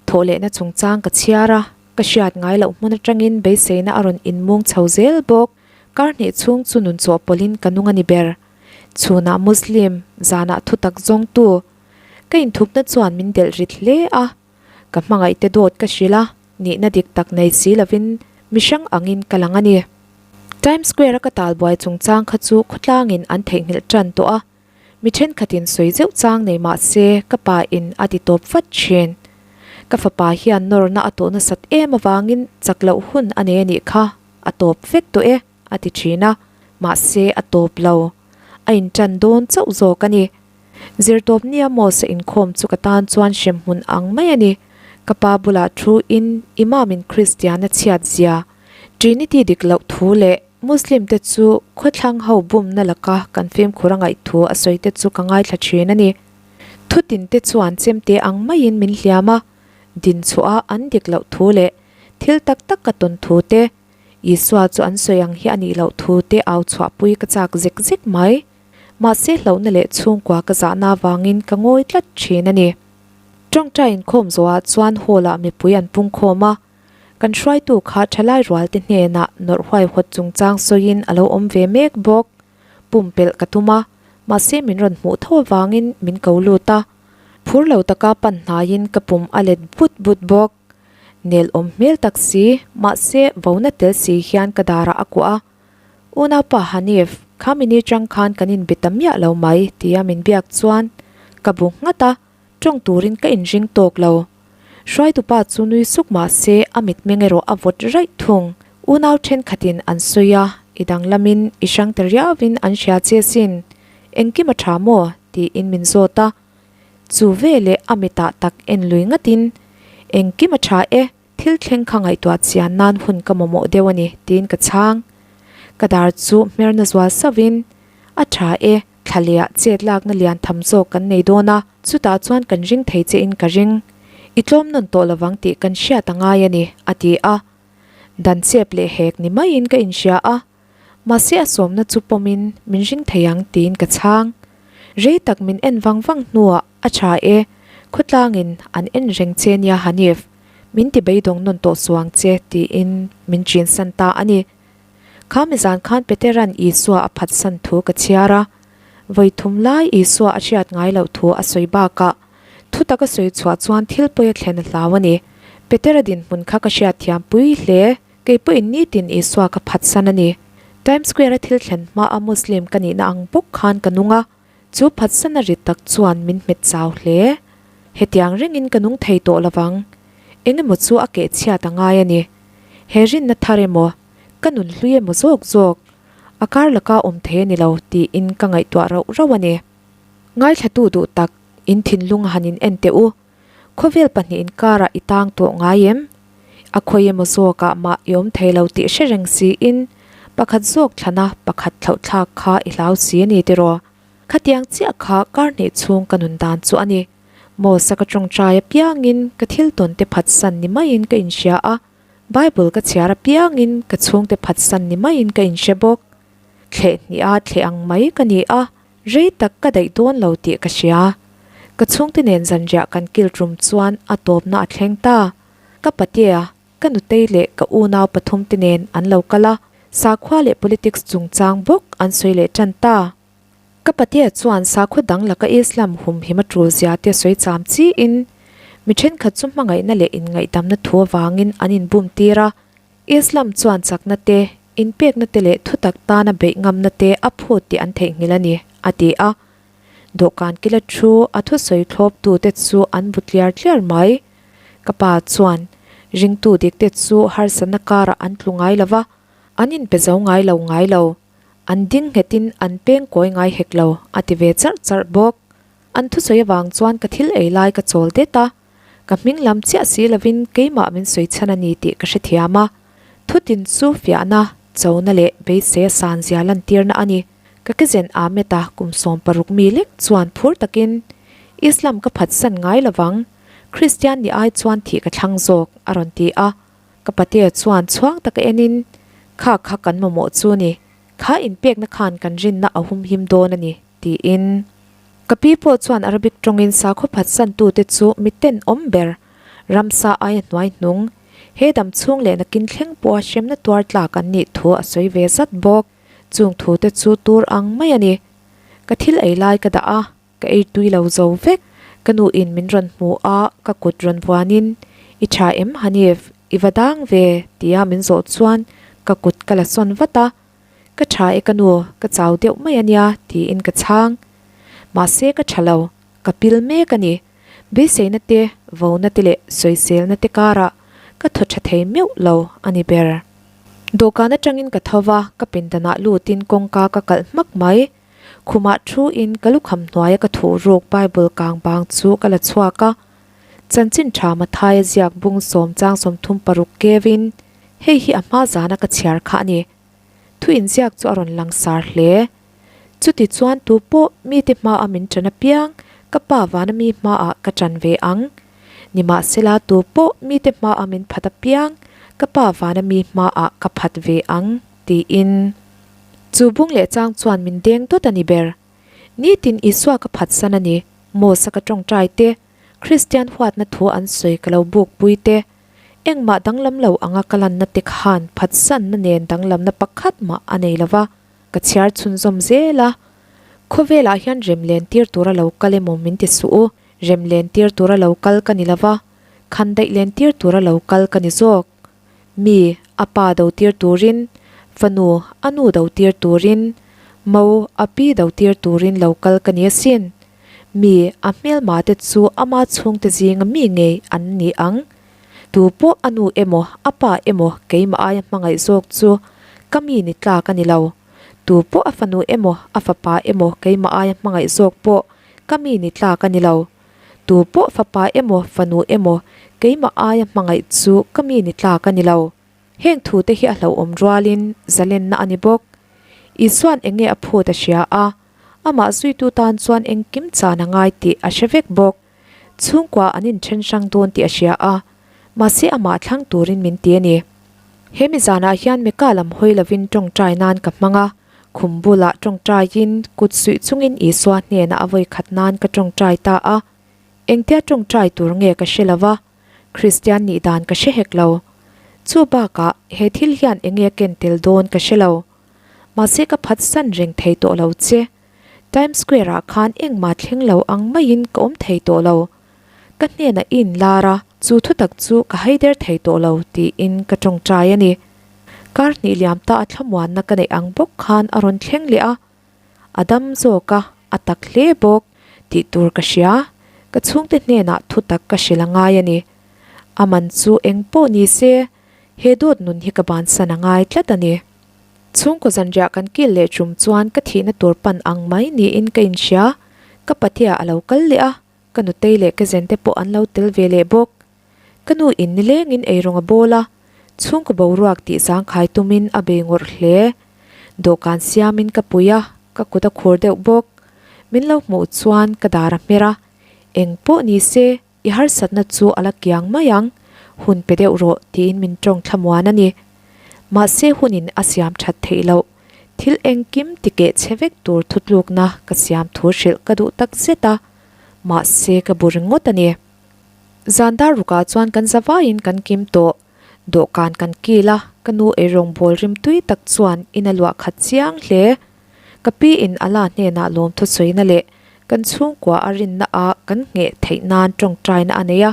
Thawhlehna chungchang ka chhiar a, ka hriat ngai loh hmun atangin beiseina a rawn inmung chho zel bawk. Kar hnih chhung chu nun chawhpawlhin ka nung a ni ber. Chhunah Muslim, zanah thutak zawngtu. Ka inthupna chuan min delh rit hle a. Ka hmangaihte dawt ka hrilh a, nihna dik tak nei si lovin mihrang angin ka lang a ni. Times Square-a ka talbuai chungchang kha chu khawtlangin an theihnghilh tan tawh a, mi thenkhatin sawi zeuh chang nei mah se ka pa in a ti tawp vat thin. Ka fapa hian nawrna a tawh nasat em avangin chak loh hun a nei a nih kha, a tawp vek tawh e, a ti thin a, mahse a tawp lo. A intan dawn chauh zawk a ni. Zirtawp nia Mos-a inkhawm chu ka tan chuan hremhmun ang mai a ni. Ka pa bulah thu in Imam-in Kristiana chhiat zia, Trinity dik loh thu leh Muslim te chu khawthlang ho bumna laka kan fimkhur a ngaih thu a sawi te chu ka ngaithla thin a ni. Thutin te chuan chemte ang maiin min hliam a, din chhuah a an dik loh thu leh thil tak tak ka tawn thu te, Isua chu an sawi ang hi a nih loh thu te au chhuahpui ka chak zek zek mai. Mahse hlauhna leh chhungkua ka zahna avangin ka ngawi tlat thin a ni. Tawngtai inkhawm zawhah chuan hall ah mipui an pungkhawm a, Kan hruaitu kha thalai rualte hnenah nawrh huaihawt chungchang sawiin a lo awm ve mek bawk. Pumpelh ka tum a, mahse min rawn hmuh tho avangin min ko lut a. Phur lo taka pan hnaiin ka pum a let but but bawk. Nel awm hmel tak si, mahse vona tel si hian ka darah a kuah a. Unaupa Hanif, kha mini chang khan kan inbe ta miah lo mai tia min biak chuan ka bu nghat a. Tawng turin ka inring tawk lo. Hruaitupa chu nui suk mah se a mitmeng erawh a vawt raih thung. Unau thenkhatin an sawi a, i danglamin i hrang ta riauvin an hria che sin. Engkim a tha maw? tiin min zawt a. Chu veleh a mitah tak en lui ngatin, Engkim a tha e, thil thleng kha ngaihtuah chian nan hun ka mamawh deuh a ni, tiin ka chhang. Ka dar chu hmerna zual sauhin, A tha e. Thla lehah chet lakna lian tham zawk kan nei dawn a, chutah chuan kan ring thei che in ka ring. I tlawm nawn tawh lovang tih kan hriat a ngai a ni, a ti a. Dan chep leh hek ni maiin ka inhria a, mahse a sawmna chu pawmin min ring thei ang tiin ka chhang. Rei tak min en vang vang hnuah a tha e, khawtlangin an en reng che nia Hanif, min ti beidawng nawn tawh suang che tiin min chinsan ta a ni. Kha mizan khan Petera'n Isua a phatsan thu ka chhiar a, vawi thum lai Isua a hriat ngai loh thu a sawi bakah thutak a sawi chhuah chuan thil pawi a thlen a hlau a ni. Petera dinhmun kha ka hriat thiam pui hle, kei pawhin nitin Isua ka phatsan a ni. Times Square-a thil thlen hmaa Muslim ka nihna ang bawk khan ka nung a, chu phatsan a rit tak chuan min hmet chau hle. Hetiang rengin ka nung thei tawh lovang, engemaw chu a keh chhiat a ngai a ni. He rinna thar emaw, ka nun hlui emaw zawk zawk, a kar laka awm thei a ni lo tiin ka ngaihtuah rauh rauh a ni. Ngaithlatu duh tak, in thinlung han in en teh u. Khawvel pahnih inkarah i tang tawh ngai em? A khawi emaw zawkah mah i awm thei lo tih hre reng siin pakhat zawk thlana pakhat thlauhthlak kha i hlau si a ni tiraw? Khatiang chiah kha kar hnih chhung ka nun dan chu a ni. Mawsa ka tawngtai apiangin ka thil tawn te phatsan ni maiin ka inhria a, Bible ka chhiar apiangin ka chhungte phatsan ni maiin ka inhre bawk. Thleh hnih a thleh ang mai ka ni a, rei tak ka daih dawn lo tih ka hria. Ka chhungte nen zanriah kan kil tum chuan a tawpna a thleng ta. Ka patea, ka nutei leh ka unau pathumte nen an lo kal a, sakhua leh politics chungchang bawk an sawi leh tan ta. Ka patea chuan sakhaw dang laka Islam humhim a tul zia te sawi cham chiin mi thenkhat chu hmangaihna leh inngaihdamna thu avangin an inbum tir a. Islam chuan chakna te, inpekna te leh thutak tana beih ngamna te a phut tih an theihnghilh a ni, a ti a. Dawhkan kila thu a thusawi thlawptu te chu an bu tliar tliar mai. Ka pa chuan ringtu dik te chu harsatna karah an tlu ngai lo va, an inpe zo ngai lo ngai lo. An ding nghetin an peng kawi ngai hek lo, a ti ve charh charh bawk. An thusawi avang chuan ka thil ei lai ka chawl det a, ka hming lam chiah si lovin keimah min sawi chhan a ni tih ka hrethiam a. Thutin chu fiahna, chona leh beisei a san zia lantirna a ni. Ka kezen Ahmed-a kum 16 mi lek chuan phur takin, Islam ka phatsan ngai lovang, Kristian ni ai chuan thih ka thlang zawk, a rawn ti a. Ka patea chuan chhuang taka enin, Kha kha kan mamawh chu ni, kha inpekna khan kan rinna a humhim dawn a ni, tiin. Ka pi pawh chuan Arabic tawngin sakhaw phatsantute chu miten awm ber, ramsa aia hnuai hnung, he dam chhung leh nakin thleng pawha hremna tuar tlak an nih thu a sawi ve zat bawk. Chung thute chu tur ang mai a ni. Ka thil ei lai ka dah a. Ka ei tui lo zo vek. Ka nu in min rawn hmu a, ka kut rawn vuanin, I tha em Hanif, i va dang ve? tia min zawh chuan ka kut ka la sawn vat a. Ka tha e ka nu, ka chau deuh mai a nia tiin ka chhang. Mahse ka tha lo, ka pil mek a ni. Beiseina te, vona te leh sawiselna te karah ka thaw tha thei meuh lo a ni ber. Dawhkan atangin ka tho va, ka pindanah lutin kawngka ka kalh hmak mai. Khumah thu in ka lukham hnuaia ka thuh ruk Bible kang bang chu ka la chhuak a. Chanchin tha Mathaia ziak bung sawm chang 36 kevin hei hi a hma zana ka chhiar kha a ni. Thu inziak chu a rawn langsar hle. Chuti chuan tu pawh mite hmaah min ṭan apiang, ka pa vana mi hmaah ka ṭan ve ang. Nimahsela tu pawh mite hmaah min phat apiang, ka pa vana mi hmaah ka phat ve ang, tiin. Chu bung leh chang chuan min deng dawt a ni ber. Nitin Isua ka phatsan a ni, Mos-a ka ṭawngṭai te, Kristian huatna thu an sawi ka lo bukpui te, engmah danglam lo anga ka lanna te khan phatsanna nen danglamna pakhat mah a nei lo va, ka chhiar chhunzawm zel a. Khawvelah hian rem len tir tura lo kal emaw min ti suh u, rem len tir tura lo kal ka ni lo va, khan daih len tir tura lo kal ka ni zawk. Mi, a pa do tir turin, fanu, a nu do tir turin, mo, a pi do tir turin lo kal ka ni asin. Mi, a hmelma te chu ama chhungte zinga mi ngei an ni ang. Tu pawh a nu emaw, a pa emaw keimah aia hmangaih zawk chu ka mi ni tlak a ni lo. Tu pawh a fanu emaw, a fapa emaw keimah aia hmangaih zawk pawh ka mi ni tlak a ni lo. Tu pawh fapa emaw, fanu emaw keimah aia hmangaih chu ka mi ni tlak a ni lo. Heng thute hi a hlauhawm rualin zalenna a ni bawk. Isua'n eng nge a phut a hria a, Amah zuitu tan chuan engkim chan a ngai tih a hre vek bawk. Chhungkua an inthen hrang dawn tih a hria a, mahse amah thlang turin min ti a ni. He mi zanah hian Mecca lam hawi lovin tawngtai nan ka hmang a, khum bulah tawngtaiin kut suih chungin Isua hnenah a vawi khat nan ka tawngtai ta a. Engtia tawngtai tur nge ka hre lo va, Kristian nih dan ka hre hek lo. Chu bakah he thil hian enge a ken tel dawn ka hre lo. Mahse ka phatsan reng thei tawh lo che. Times Square ah khan engmah thleng lo ang maiin ka awm thei tawh lo. Ka hnenah i inlar a, chu thutak chu ka haider thei tawh lo tiin ka tawngtai a ni. Kar hnih liam ta a thlamuanna ka neih ang bawk khan a rawn thleng leh a. A dam zawk a, a tak hle bawk tih tur ka hria. Ka chhungte hnenah thutak ka hrilh a ngai a ni. A man chu eng pawh ni se, he dawt nun hi ka bansan a ngai tlat a ni. Chhungkaw zanriah kan kil leh tum chuan ka thihna tur pan ang mai niin ka inhria. Ka patea a lo kal leh a, ka nutei leh ka zente pawh an lo tel ve leh bawk. Ka nu in nilengin eirawng a bawl a, chhungkaw boruak tih zangkhai tumin a bei ngawrh hle. Dawhkan siamin ka pui a, ka kut a khur deuh bawk. Min lo hmuh chuan ka dar a hmer a, eng pawh ni se, I harsatna chu a la kiang mai ang, hun pe deuh rawh tiin min tawng thlamuan a ni. Mahse hunin a siam that theih loh, thil engkim tikeh che vek tur thutlukna ka siam thu hrilh ka duh tak zet a, mahse ka bu ringawt a ni. Zan dar rukah chuan kan za vaiin kan kim tawh, dawhkan kan kil a, ka nu eirawngbawl rim tui tak chuan in a luah khat chiang hle. Ka pi in Allah hnenah lawmthu sawina leh kan chhungkua a rinna a kan ngheh theih nan tawngtaina a nei a.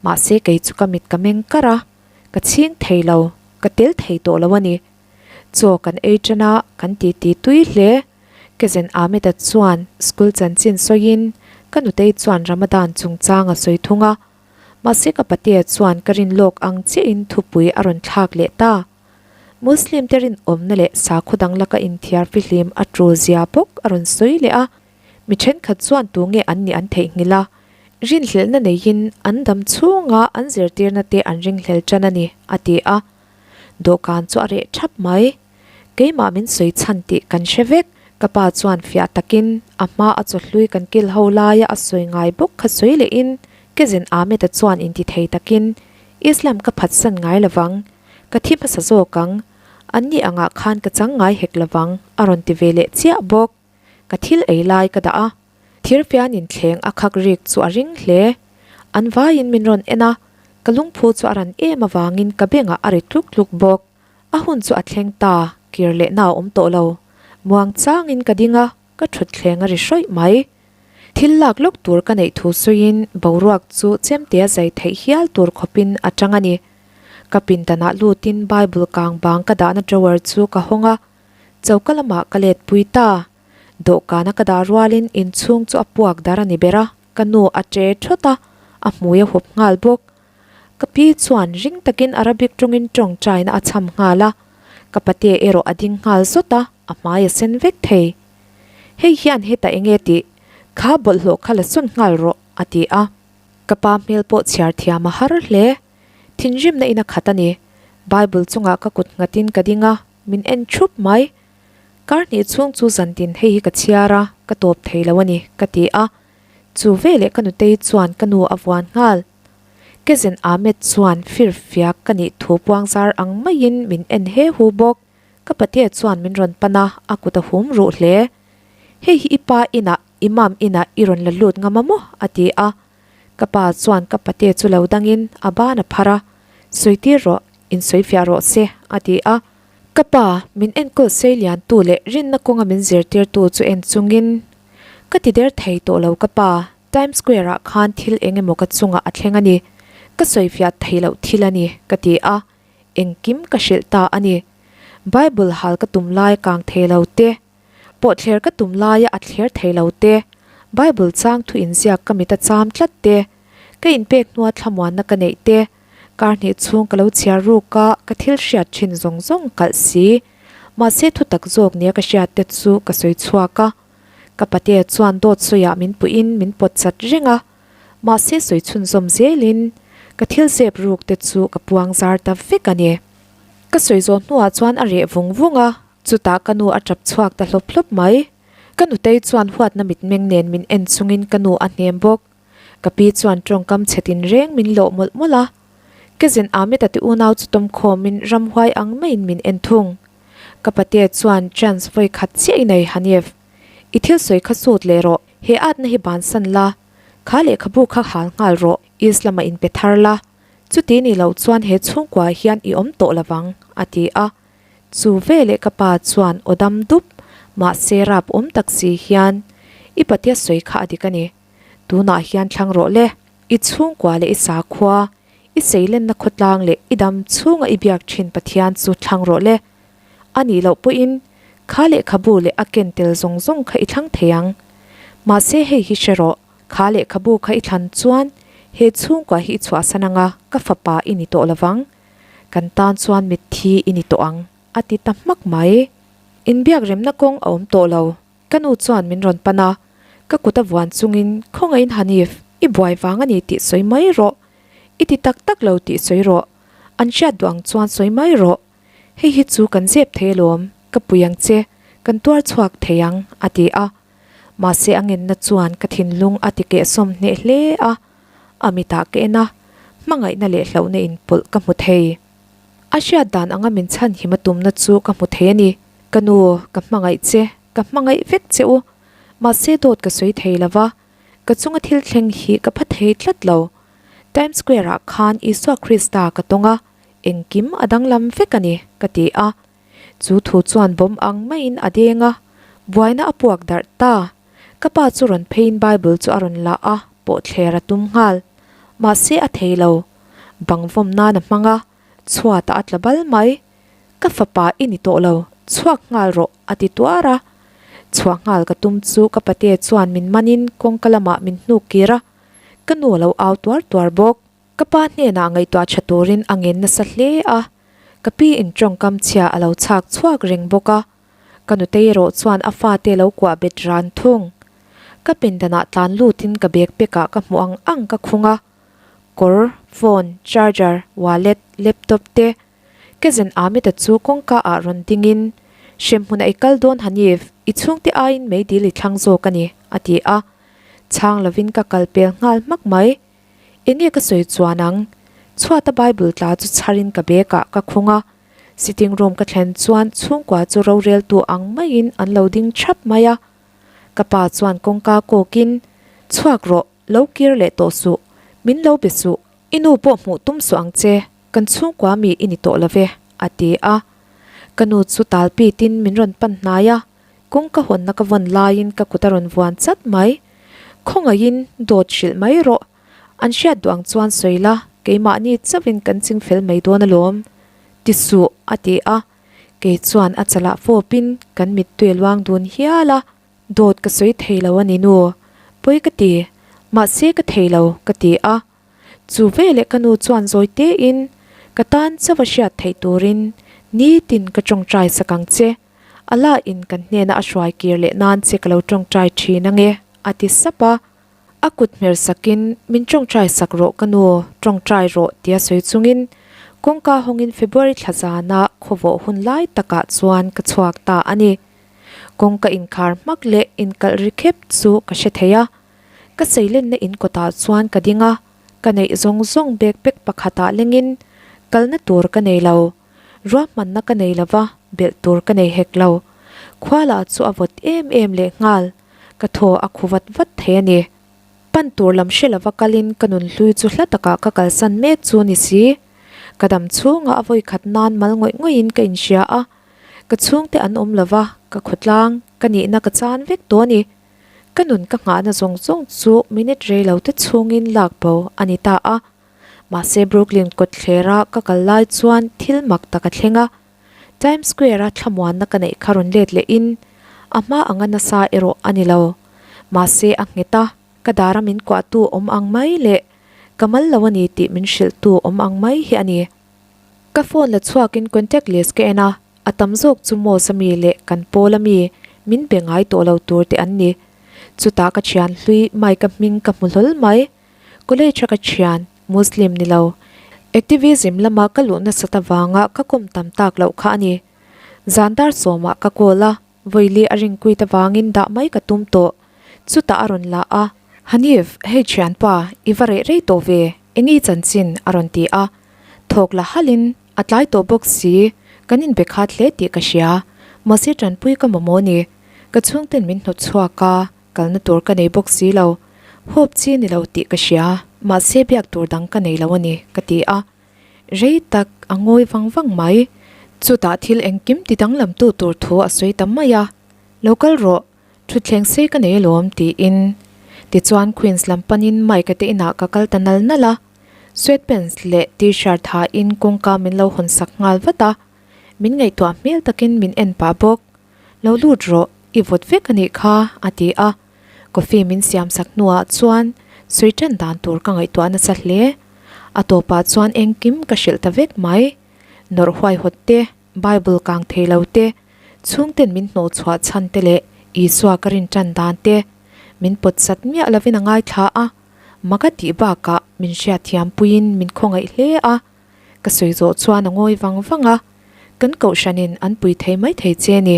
Mahse kei chu ka mit ka meng kar a, ka chhing thei lo, ka tel thei tawh lo a ni. Chaw kan ei tan a, kan titi tui hle. Kezen Ahmed-a chuan school chanchin sawiin ka nutei chuan Ramadan chungchang a sawi thung a. Mahse ka patea chuan ka rin lawk ang chiahin thupui a rawn thlak leh ta. Muslim te rinawmna leh sakhaw dang laka inthiar fihlim a tul zia bawk a rawn sawi leh a, mi thenkhat chuan tu nge an nih an theihnghilh a, rinhlelhna neiin an dam chhunga an zirtirna te an ringhlel tan a ni, a ti a. Dawhkan chu a reh thap mai. Keimah min sawi chhan tih kan hre vek. Ka pa chuan fiah takin a hma a chawhlui kan kil ho laia a sawi ngai bawk kha sawi lehin Kezin Ahmed-a chuan intithei takin Islam ka phatsan ngai lovang, Ka thi hmasa zawk ang, an ni angah khan ka chang ngai hek lovang a rawn ti ve leh chiah bawk. Ka thil ei lai ka dah a, thirfian inthleng a khak rik chu a ring hle. An vaiin min rawn en a, ka lungphu chu a ran em avangin ka bengah a ri tluk tluk bawk. A hun chu a thleng ta, kir lehna a awm tawh lo. Muang changin ka ding a, ka thut thleng a ri hrawih mai. Thil lak lawk tur ka neih thu sawiin boruak chu chemtea zai theih hial tur khawpin a tang a ni. Ka pindanah lutin Bible kang bang ka dahna drawer chu ka hawng a, choka lamah ka let pui ta. Dawhkana ka dah rualin inchhung chu a puak dar a ni ber a, ka nu a che thawt a, a hmui a hup nghal bawk. Ka pi chuan ring takin Arabic tawngin tawngtaina a chham nghal a, ka pate erawh a ding nghal zawt a, a hmai a sen vek thei. Hei hian heta enge tih? Kha bawlhhlawh kha la sawn nghal rawh, a ti a. Ka pa hmel pawh chhiar thiam a har hle. Thinrimna in a khat a ni. Bible chungah ka kut nghatin ka ding a. Min en thup mai. Kar hnih chhung chu zantin hei hi ka chhiar a, ka tawp thei lo a ni, ka ti a. Chu veleh ka nutei chuan ka nu a vuan nghal. Kezen Ahmed chuan firfiak ka nih thu puang zar ang maiin min en he hu bawk. Ka patea chuan min rawn pan a, a kut a hum ruh hle. Hei hi i pa inah, Imam inah i rawn la lut ngam a maw? a ti a. Ka pa chuan ka patea chu lo dangin a ban a phar a, Sawi tir rawh, insawifiah rawh se, a ti a. Ka pa, min enkawl sei liantu leh rinna kawnga min zirtirtu chu en chungin ka ti der thei tawh lo ka pa, Times Square ah khan thil eng emaw ka chungah a thleng a ni, ka sawifiah thei loh thil a ni, ka ti a, engkim ka hrilh ta a ni. Bible hal ka tum lai kang thei lo te, pawhthler ka tum laia a thler thei lo te, Bible chang thu inziak ka mit a cham tlat te, ka inpek hnua thlamuanna ka neih te, Kar hnih chhung ka lo chhiar ruk a, ka thil hriat thin zawng zawng kalh si. Mahse thutak zawk nia ka hriat te chu ka sawi chhuak a. Ka patea chuan dawt sawiah min puihin min pawt chat reng a. Mahse sawi chhunzawm zelin ka thil zep ruk te chu ka puang zar ta vek a ni. Ka sawi zawh hnuah chuan a reh vung vung a, chutah ka nu a tap chhuak ta hlawp hlawp mai. Ka nutei chuan huatna mitmeng nen min en chungin ka nu a hnem bawk. Ka pi chuan tawngkam chhe tin reng min lawh mawlh mawlh a. Ke zen Amit a ti unau chu tawm khawmin ramhuai ang maiin min en thung. Ka patea chuan chance vawi khat chiah i nei Hanif. I thil sawi kha sut leh rawh, he atna hi bansan la, kha lehkhabu kha hal nghal rawh, Islam a inpe thar la, chuti ni loh chuan he chhungkua hian i awm tawh lovang, a ti a. Chu veleh ka pa chuan aw dam dup, mahse rap awm tak si hian, I patea sawi kha a dik a ni. Tunah hian thlang rawh le, i chhungkua leh i sakhua, i seilenna khawtlang leh i dam chhunga i biak thin Pathian chu thlang rawh le. A nih loh pawhin kha lehkhabu leh a ken tel zawng zawng kha i thlang thei ang. Mahse hei hi hre rawh, kha lehkhabu kha i thlan chuan he chhungkua hi i chhuahsan anga ka fapa i ni tawh lovang. Kan tan chuan mitthi i ni tawh ang, a ti ta hmak mai. Inbiak remna kawng a awm tawh lo. Ka nu chuan min rawn pan a, ka kut a vuan chungin, Khawngaihin Hanif, i buai vang a ni tih sawi mai rawh. I ti tak tak lo tih sawi rawh. An hriat duh ang chuan sawi mai rawh. Hei hi chu kan zep thei alawm, ka pui ang che, kan tuar chhuak thei ang, a ti a. Mahse a ngenna chuan ka thinlung a ti kehsawm hneh hle a, a mitah ka en a, hmangaihna leh hlauhna inpawlh ka hmu thei. A hriat dan anga min chhanhim a tumna chu ka hmu thei a ni. Ka nu, ka hmangaih che, ka hmangaih vek che u. Mahse dawt ka sawi thei lo va, ka chunga thil thleng hi ka pha thei tlat lo. Times Square ah khan Isua Krista ka tawng a, engkim a danglam vek a ni, ka ti a. Chu thu chuan bawm ang maiin a deng a, buaina a puak darh ta. Ka pa chu rawn pheiin Bible chu a rawn la a, pawhthler a tum nghal. Mahse a thei lo. Bang vawm nan a hmang a, chhuatah a tla bal mai. Ka fapa i ni tawh lo, chhuak nghal rawh a ti tuar a. Chhuah nghal ka tum chu ka pate chuan min manin kawngka lamah min hnuk kir a, ka nu a lo au tuar tuar bawk. Ka pa hnenah ngaihtuah tha turin a ngen nasa hle a, ka pi in tawngkam chhia a lo chhak chhuak reng bawk a, ka nutei erawh chuan a fate lo kuah bet ran thung. Ka pindanah tlan lutin ka bag pekah ka hmuh ang ang ka khung a, kawr, phone, charger, wallet, laptop te Kezen Amit-a chu kawngka ah rawn dingin, Hremhmun a i kal dawn Hanif, i chhungte aiin meidil i thlang zawk a ni, a ti a. Chhang lovin ka kal pel nghal hmak mai. Enge ka sawi chuan ang? Chhuata Bible tla chu chharin ka bag ah ka khung a. Sitting room ka thlen chuan chhungkua chu roreltu ang maiin an lo ding thap mai a. Ka pa chuan kawngka kawkin, Chhuak rawh, lo kir leh tawh suh, min lo be suh, i nu pawh hmuh tum suh ang che, Kan chhungkua mi i ni tawh lo ve, a ti a. Ka nu chu tal pitin min rawn pan hnai a, kawngka hawnna ka vawn laiin ka kut a rawn vuan chat mai. Khawngaihin dawt hrilh mai rawh, an hriat duh ang chuan sawi la, keimahni chauhin kan ching fel mai dawn alawm. Ti suh, a ti a. Kei chuan a chalah fawpin kan mittui a luang dun hial a. Dawt ka sawi thei lo a ni nu, pawi ka ti, mahse ka thei lo, ka ti a. Chu veleh ka nu chuan zawi tein, Ka tan chauh a hriat theih turin nitin ka tawngtai sak ang che. Allah in kan hnena a hruai kir leh nan che ka lo tawngtai thin ange, a ti sap a. A kut hmer sakin, Min tawngtai sak rawh ka nu, tawngtai rawh tia sawi chungin Kawngka hawngin February thla zana khawvawh hun lai takah chuan ka chhuak ta a ni. Kawngka inkhar hmak leh inkalh ri khep chu ka hre thei a. Ka seilenna in kawtah chuan ka ding a, ka neih zawng zawng bag pack pakhatah lengin kalna tur ka nei lo. Ruahmanna ka nei lo va, belh tur ka nei hek lo. Khua lah chu a vawt em em leh nghal, ka thaw a khu vat vat thei a ni. Pan tur lam hre lova kalin ka nun hlui chu hla takah ka kalsan mek chu ni si. Ka dam chhungah a vawikhat nan mal ngawih ngawihin ka inhria a, ka chhungte an awm lo va, ka khawtlang, ka nihna ka chan vek tawh a ni. Ka nun ka nghahna zawng zawng chu minute rei lo te chhungin lak bo a ni ta a. Mahse Brooklyn kawtthlera ka kal lai chuan thil mak tak a thleng a. Times Square-a thlamuanna ka neih kha rawn let lehin a hma anga nasa erawh a ni lo. Mahse a nghet a, ka dara min kuahtu awm ang mai leh ka mal lo a ni tih min hrilhtu awm ang mai hi a ni. Ka phone la chhuakin contact list ka en a, a tam zawk chu Moss a mi leh kan pawl a mi min be ngai tawh lo tur te an ni. Chutah ka thian hlui Mike-a hming ka hmu hlawl mai. College a ka thian, Muslim ni lo. Activism lama ka luh nasat avanga ka kawm tam tak loh kha a ni. Zan dar sawmah ka call a, vawili a ring kuit avangin dah mai ka tum tawh. Chutah a rawn la a. Hanif, hei thianpa, i va reh rei tawh ve, eng i chanchin? a rawn ti a. Thawk la halin, a tlai tawh bawk si, kan inbe khat hle tih ka hria. Mahse tanpui ka mamawh ni. Ka chhungten min hnawt chhuak a. Kalna tur ka nei bawk si lo. Hope chi ni lo tih ka hria, mahse biak tur dang ka nei lo a ni, ka ti a. Rei tak a ngawi vang vang mai. Chutah thil engkim ti danglamtu tur thu a sawi ta mai a. Lo kal rawh, thutthleng sei ka nei alawm, tiin. Tichuan Queens lam panin Mike-a te inah ka kal ta nal nal a. Sweatpants leh T-shirt hain kawngka min lo hawn sak nghal vat a. Min ngaihtuah hmel takin min en pah bawk. Lo lut rawh, i vawt vek a nih kha, a ti a. Coffee min siam sak hnuah chuan sawi tan dan tur ka ngaihtuah nasa hle. A tawpah chuan engkim ka hrilh ta vek mai. Nawrh huaihawt te, Bible kang thei lo te, chhungten min hnawh chhuah chhan te leh Isua ka rin tan dan te min pawt sat miah lovin a ngaithla a. Maka tih bakah min hriatthiam puiin min khawngaih hle a. Ka sawi zawh chuan a ngawi vang vang a, Kan kohhranin an pui thei mai thei che ni,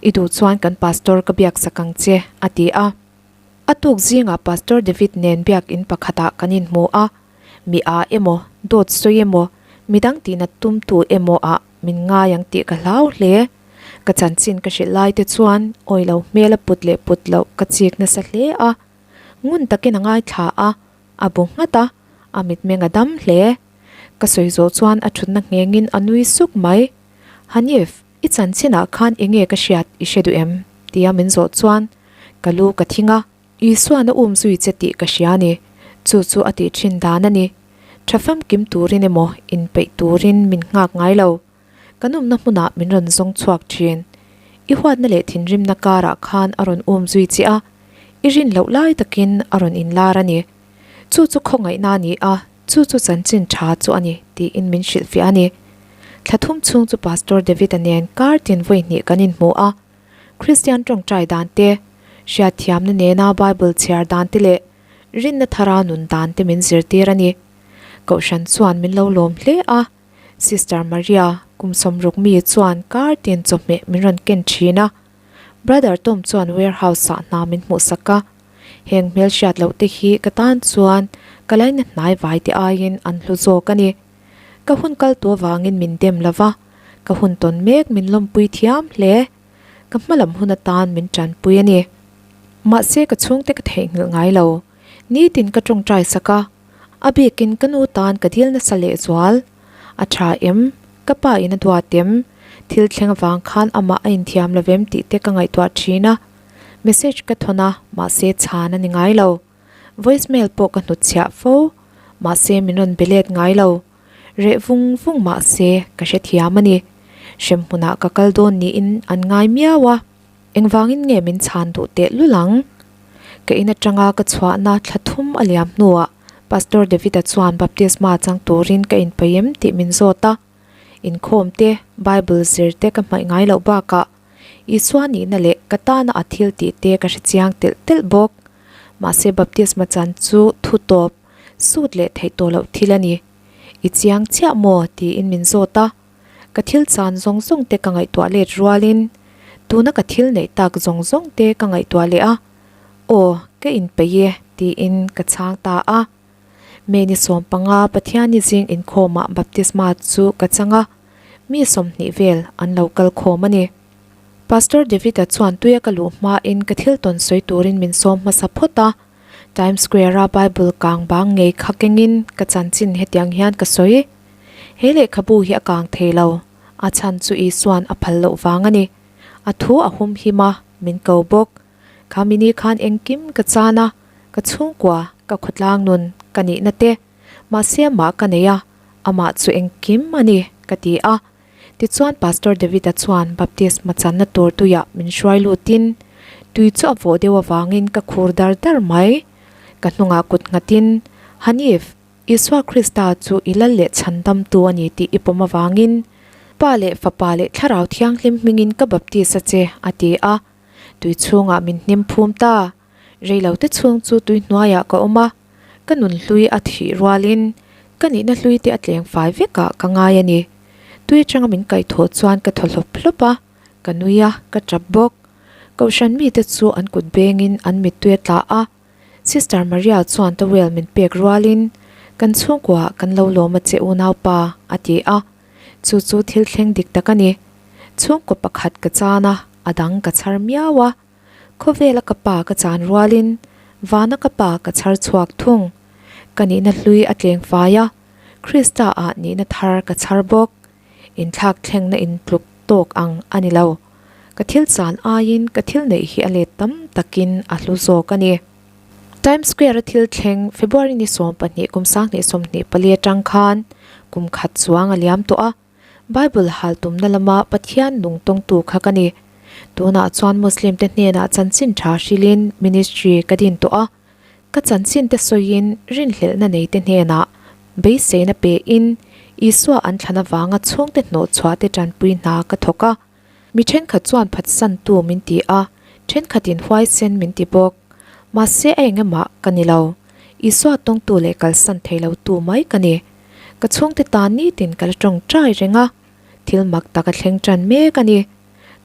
i duh chuan kan pastor ka biak sak ang che, a ti a. A tuk zingah Pastor David nen biakin pakhatah kan inhmu a, mi a emaw, dawt sawi emaw, midang tihna tumtu emaw ah min ngai ang tih ka hlau hle. Ka chanchin ka hrilh lai te chuan awi lo hmel a put leh put loh ka chik nasa hle a, ngun takin a ngaithla a, a bu nghat a, a mitmeng a dam hle. Ka sawi zawh chuan a thutna nghengin a nui suk mai. Hanif, i chanchinah khan enge ka hriat i hre duh em? tia min zawh chuan ka lu ka thing a. Isuan a um zui che tih ka hria ni. Chu chu a tih thin dan a ni. Tha famkim turin emaw inpeih turin min nghak ngai lo. Kan awmna hmunah min rawn zawng chhuak thin. I huatna leh thinrimna karah khan a rawn um zui che a, i rin loh lai takin a rawn inlar a ni. Chu chu khawngaihna a ni a, chu chu chanchin tha chu a ni, tiin min hrilhfiah a ni. Thla thum chhung chu Pastor David-a nen kar tin vawi hnih kan inhmu a. Kristian tawngtai dan te, hriatthiamna nena Bible chhiar dan te leh rinna thara nun dan te min zirtir a ni. Kohhran chuan min lo lawm hle a, Sister Maria, kum 60 mi chuan kar tin chawhmeh min rawn ken thin a. Brother Tom chuan warehouse-ah hna min hmuhsak a. Heng hmelhriat loh te hi ka tan chuan ka laina hnai vai te aiin an hlu zawk a ni. Ka hun kal tu avangin min dem lo va, ka hun tawn mek min lawmpui thiam hle. Ka hmalam hun atan min tanpui a ni. Mahse ka chhungte ka theihnghilh ngai lo. Nitin ka tawngtai sak a, a bikin ka nu tan ka dil nasa lehzual. A tha em? Ka pa in a duat em? Thil thleng avang khan amah a inthiam lo vem tih te ka ngaihtuah thin a. Message ka thawn a, mahse chhan a ni ngai lo. Voice mail pawh ka hnutchhiah fo, mahse min rawn be let ngai lo. Reh vung vung mahse ka hrethiam a ni. Hremhmunah ka kal dawn niin an ngai miau a. Engvangin nge min chhan duh teh lul ang? Ka in atanga ka chhuahna thla thum a liam hnuah Pastor David-a chuan baptisma chang turin ka inpeih em tih min zawt a. Inkhawm te, Bible zir te ka hmaih ngai loh bakah Isua nihna leh ka tana a thil tih te ka hrechiang telh telh bawk. Mahse baptisma chan chu thu tawp, sut leh theih tawh loh thil a ni. I chiang chiah maw? tiin min zawt a. Ka thil chan zawng zawng te ka ngaihtuah let rualin tuna ka thil neih tak zawng zawng te ka ngaihtuah leh a, Aw, ka inpeih e, tiin ka chhang ta a. May ni 15 Pathianni zing inkhawmah baptisma chu ka chang a, mi 20 vel an lo kal khawm a ni. Pastor David-a chuan tuia ka luh hmain ka thil tawn sawi turin min sawm hmasa phawt a. Times Square-a Bible kang bang ngei kha kengin ka chanchin hetiang hian ka sawi. He lehkhabu hi a kang thei lo, a chhan chu Isua'n a phal loh vang a ni. A thu a hum him a, min ko bawk. Kha mini khan engkim ka chan a, ka chhungkua, ka khawtlang nun, ka nihna te. Mahse amah ka nei a, amah chu engkim a ni, ka ti a. Tichuan Pastor David-a chuan baptisma channa tur tuiah min hruai lutin, tui chu a vawh deuh avangin ka khur dar dar mai. Ka hnungah kut nghatin, Hanif, Isua Krista chu i lal leh chhandamtu a ni tih i pawm avangin, Pa leh Fapa leh Thlarau Thianghlim hmingin ka baptis a che, a ti a. Tui chhungah min hnim phum ta. Reilote chhung chu tui hnuaiah ka awm a, ka nun hlui a thih rualin ka nihna hlui te a tleng fai vekah ka ngai a ni. Tui atanga min kaihthawh chuan ka thaw hlawp hlawp a, ka nui a, ka tap bawk. Kohhran mite chu an kut bengin an mittui a tla a, Sister Maria chuan towel min pek rualin kan chhungkuaah kan lo lawm a che unaupa a ti a, chu chu thil thleng dik tak a ni. Chhungkaw pakhat ka chan a, a dang ka chhar miau a. Khawvela ka pa ka chan rualin vana ka pa ka chhar chhuak thung. Ka nihna hlui a tleng fai a, Krista ah nihna thar ka chhar bawk. Inthlak thlengna intluk tawk ang a ni lo. Ka thil chan aiin ka thil neih hi a let tam takin a hlu zawk a ni. Times Square a thil thleng February ni 12 kum 2024 atang khan kum khat chuang a liam tawh a. Bible hal tumna lama Pathian nung tawngtu kha ka ni. Tunah chuan Muslim te hnenah chanchin tha hrilhin ministry ka din tawh a. Ka chanchin te sawiin rinhlelhna nei te hnenah beiseina pein Isua an thlan avanga chhungte hnawhchhuah te tanpui hna ka thawk a. Mi thenkhat chuan phatsantu min ti a, thenkhatin huaisen min ti bawk. Mahse a engemah ka ni lo. Isua tawngtu leh kalsan thei lotu mai ka ni. Ka chhungte tan nitin ka la tawngtai reng a, thil mak tak a thleng tan mek a ni.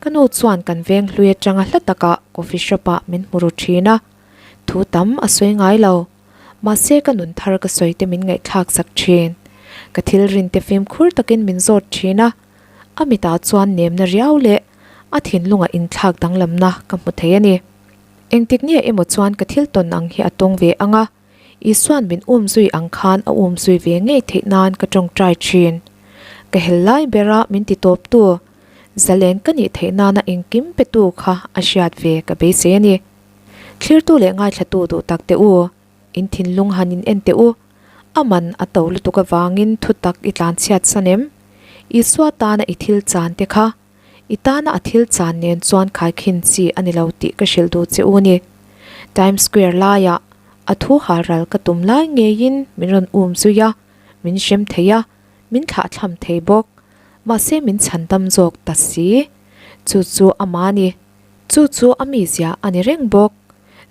Ka nu chuan kan veng hlui atanga hla takah coffee shop ah min hmu ru thin a, thu tam a sawi ngai lo. Mahse ka nun thar ka sawi te min ngaihthlak sak thin. Ka thil rin te fimkhur takin min zawt thin a, a mitah chuan nemna riau leh a thinlunga inthlak danglamna ka hmu thei a ni. Engtik nge emaw chuan ka thil tawn ang hi a tawng ve ang a, Isua'n min um zui ang khan a um zui ve ngei theih nan ka tawngtai thin. Ka hel lai bera min ti tawptu, zalen ka nih theih nana engkim petu kha a hriat ve ka beisei a ni. Thlirtu leh ngaithlatu duh tak teh u, in thinlung han in en teh u. A man a to lutuk avangin thutak i tlanchhiat san em? Isua tana i thil chan te kha I tana a thil chan nen chuan khaikhin chi a ni lo tih ka hrilh duh che u ni. Times Square laiah a thu halral ka tum lai ngeiin min rawn um zui a, min hrem thei a, min thlahthlam thei bawk. Mahse min chhan dam zawk ta si. Chu chu ama a ni. Chu chu a mizia a ni reng bawk.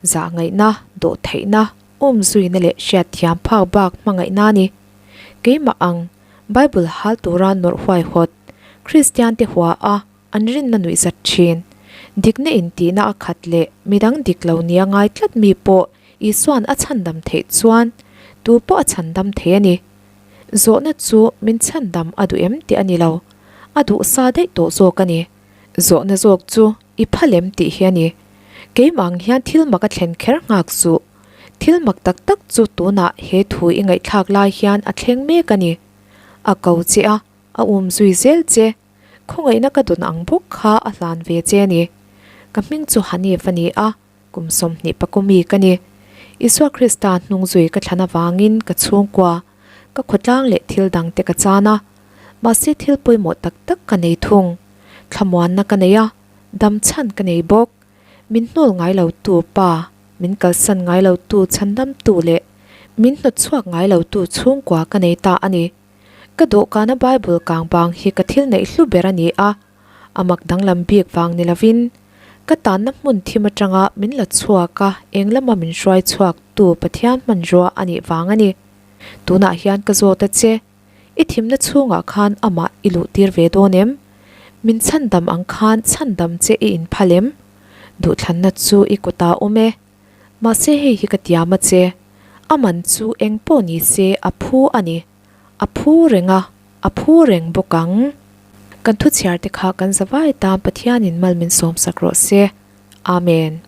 Zahngaihna, dawhtheihna, um zuina leh hriatthiam phak bak hmangaihna a ni. Keimah ang Bible hal tura nawrh huaihawt, Kristiante hua a an rinna nuihzat thin. Dikna intihna a khat leh midang dik lo nia ngai tlat mi pawh Isua'n a chhandam theih chuan tu pawh a chhandam thei a ni. Zawhna chu min chhandam a duh em tih a ni lo, a duh sa daih tawh zawk a ni. Zawhna zawk chu i phal em tih hi a ni. Keimah ang hian thil mak a thlen kher nghak suh. Thil mak tak tak chu tunah he thu i ngaihthlak lai hian a thleng mek a ni. A ko che a, a um zui zel che. Khawngaihna ka dawn ang bawk kha a hlan ve che a ni. Ka hming chu Hanif a ni a, kum 20 pakawmi ka ni. Isua Krista hnung zui ka thlan avangin ka chhungkua, ka khawtlang leh thil dangte ka chan a. Mahse thil pawimawh tak tak ka nei thung. Thlamuanna ka nei a, damchhan ka nei bawk. Min hnawl ngai lo tu pa, min kalsan ngai lo tu chhandam tu leh min hnawt chhuak ngai lo tu chhungkua ka nei ta a ni. Ka dawhkana Bible kang bang hi ka thil neih hlu ber a ni a, a mak danglam bik vang ni lovin ka tanna hmun thim atanga min la chhuak a eng lama min hruai chhuak tu Pathian hmanrua a nih vang a ni. Tunah hian ka zawt a che. I thimna chhungah khan amah i luhtir ve dawn em? Min chhandam ang khan chhandam che i inphal em? Duhthlanna chu i kutah awm e. Mahse hei hi ka tiam a che, a man chu eng pawh ni se a phu a ni. A phu reng a, a phu reng bawk ang. Kan thuchhiar te kha kan zavai tan Pathianin mal min sawmsak rawh se. Amen.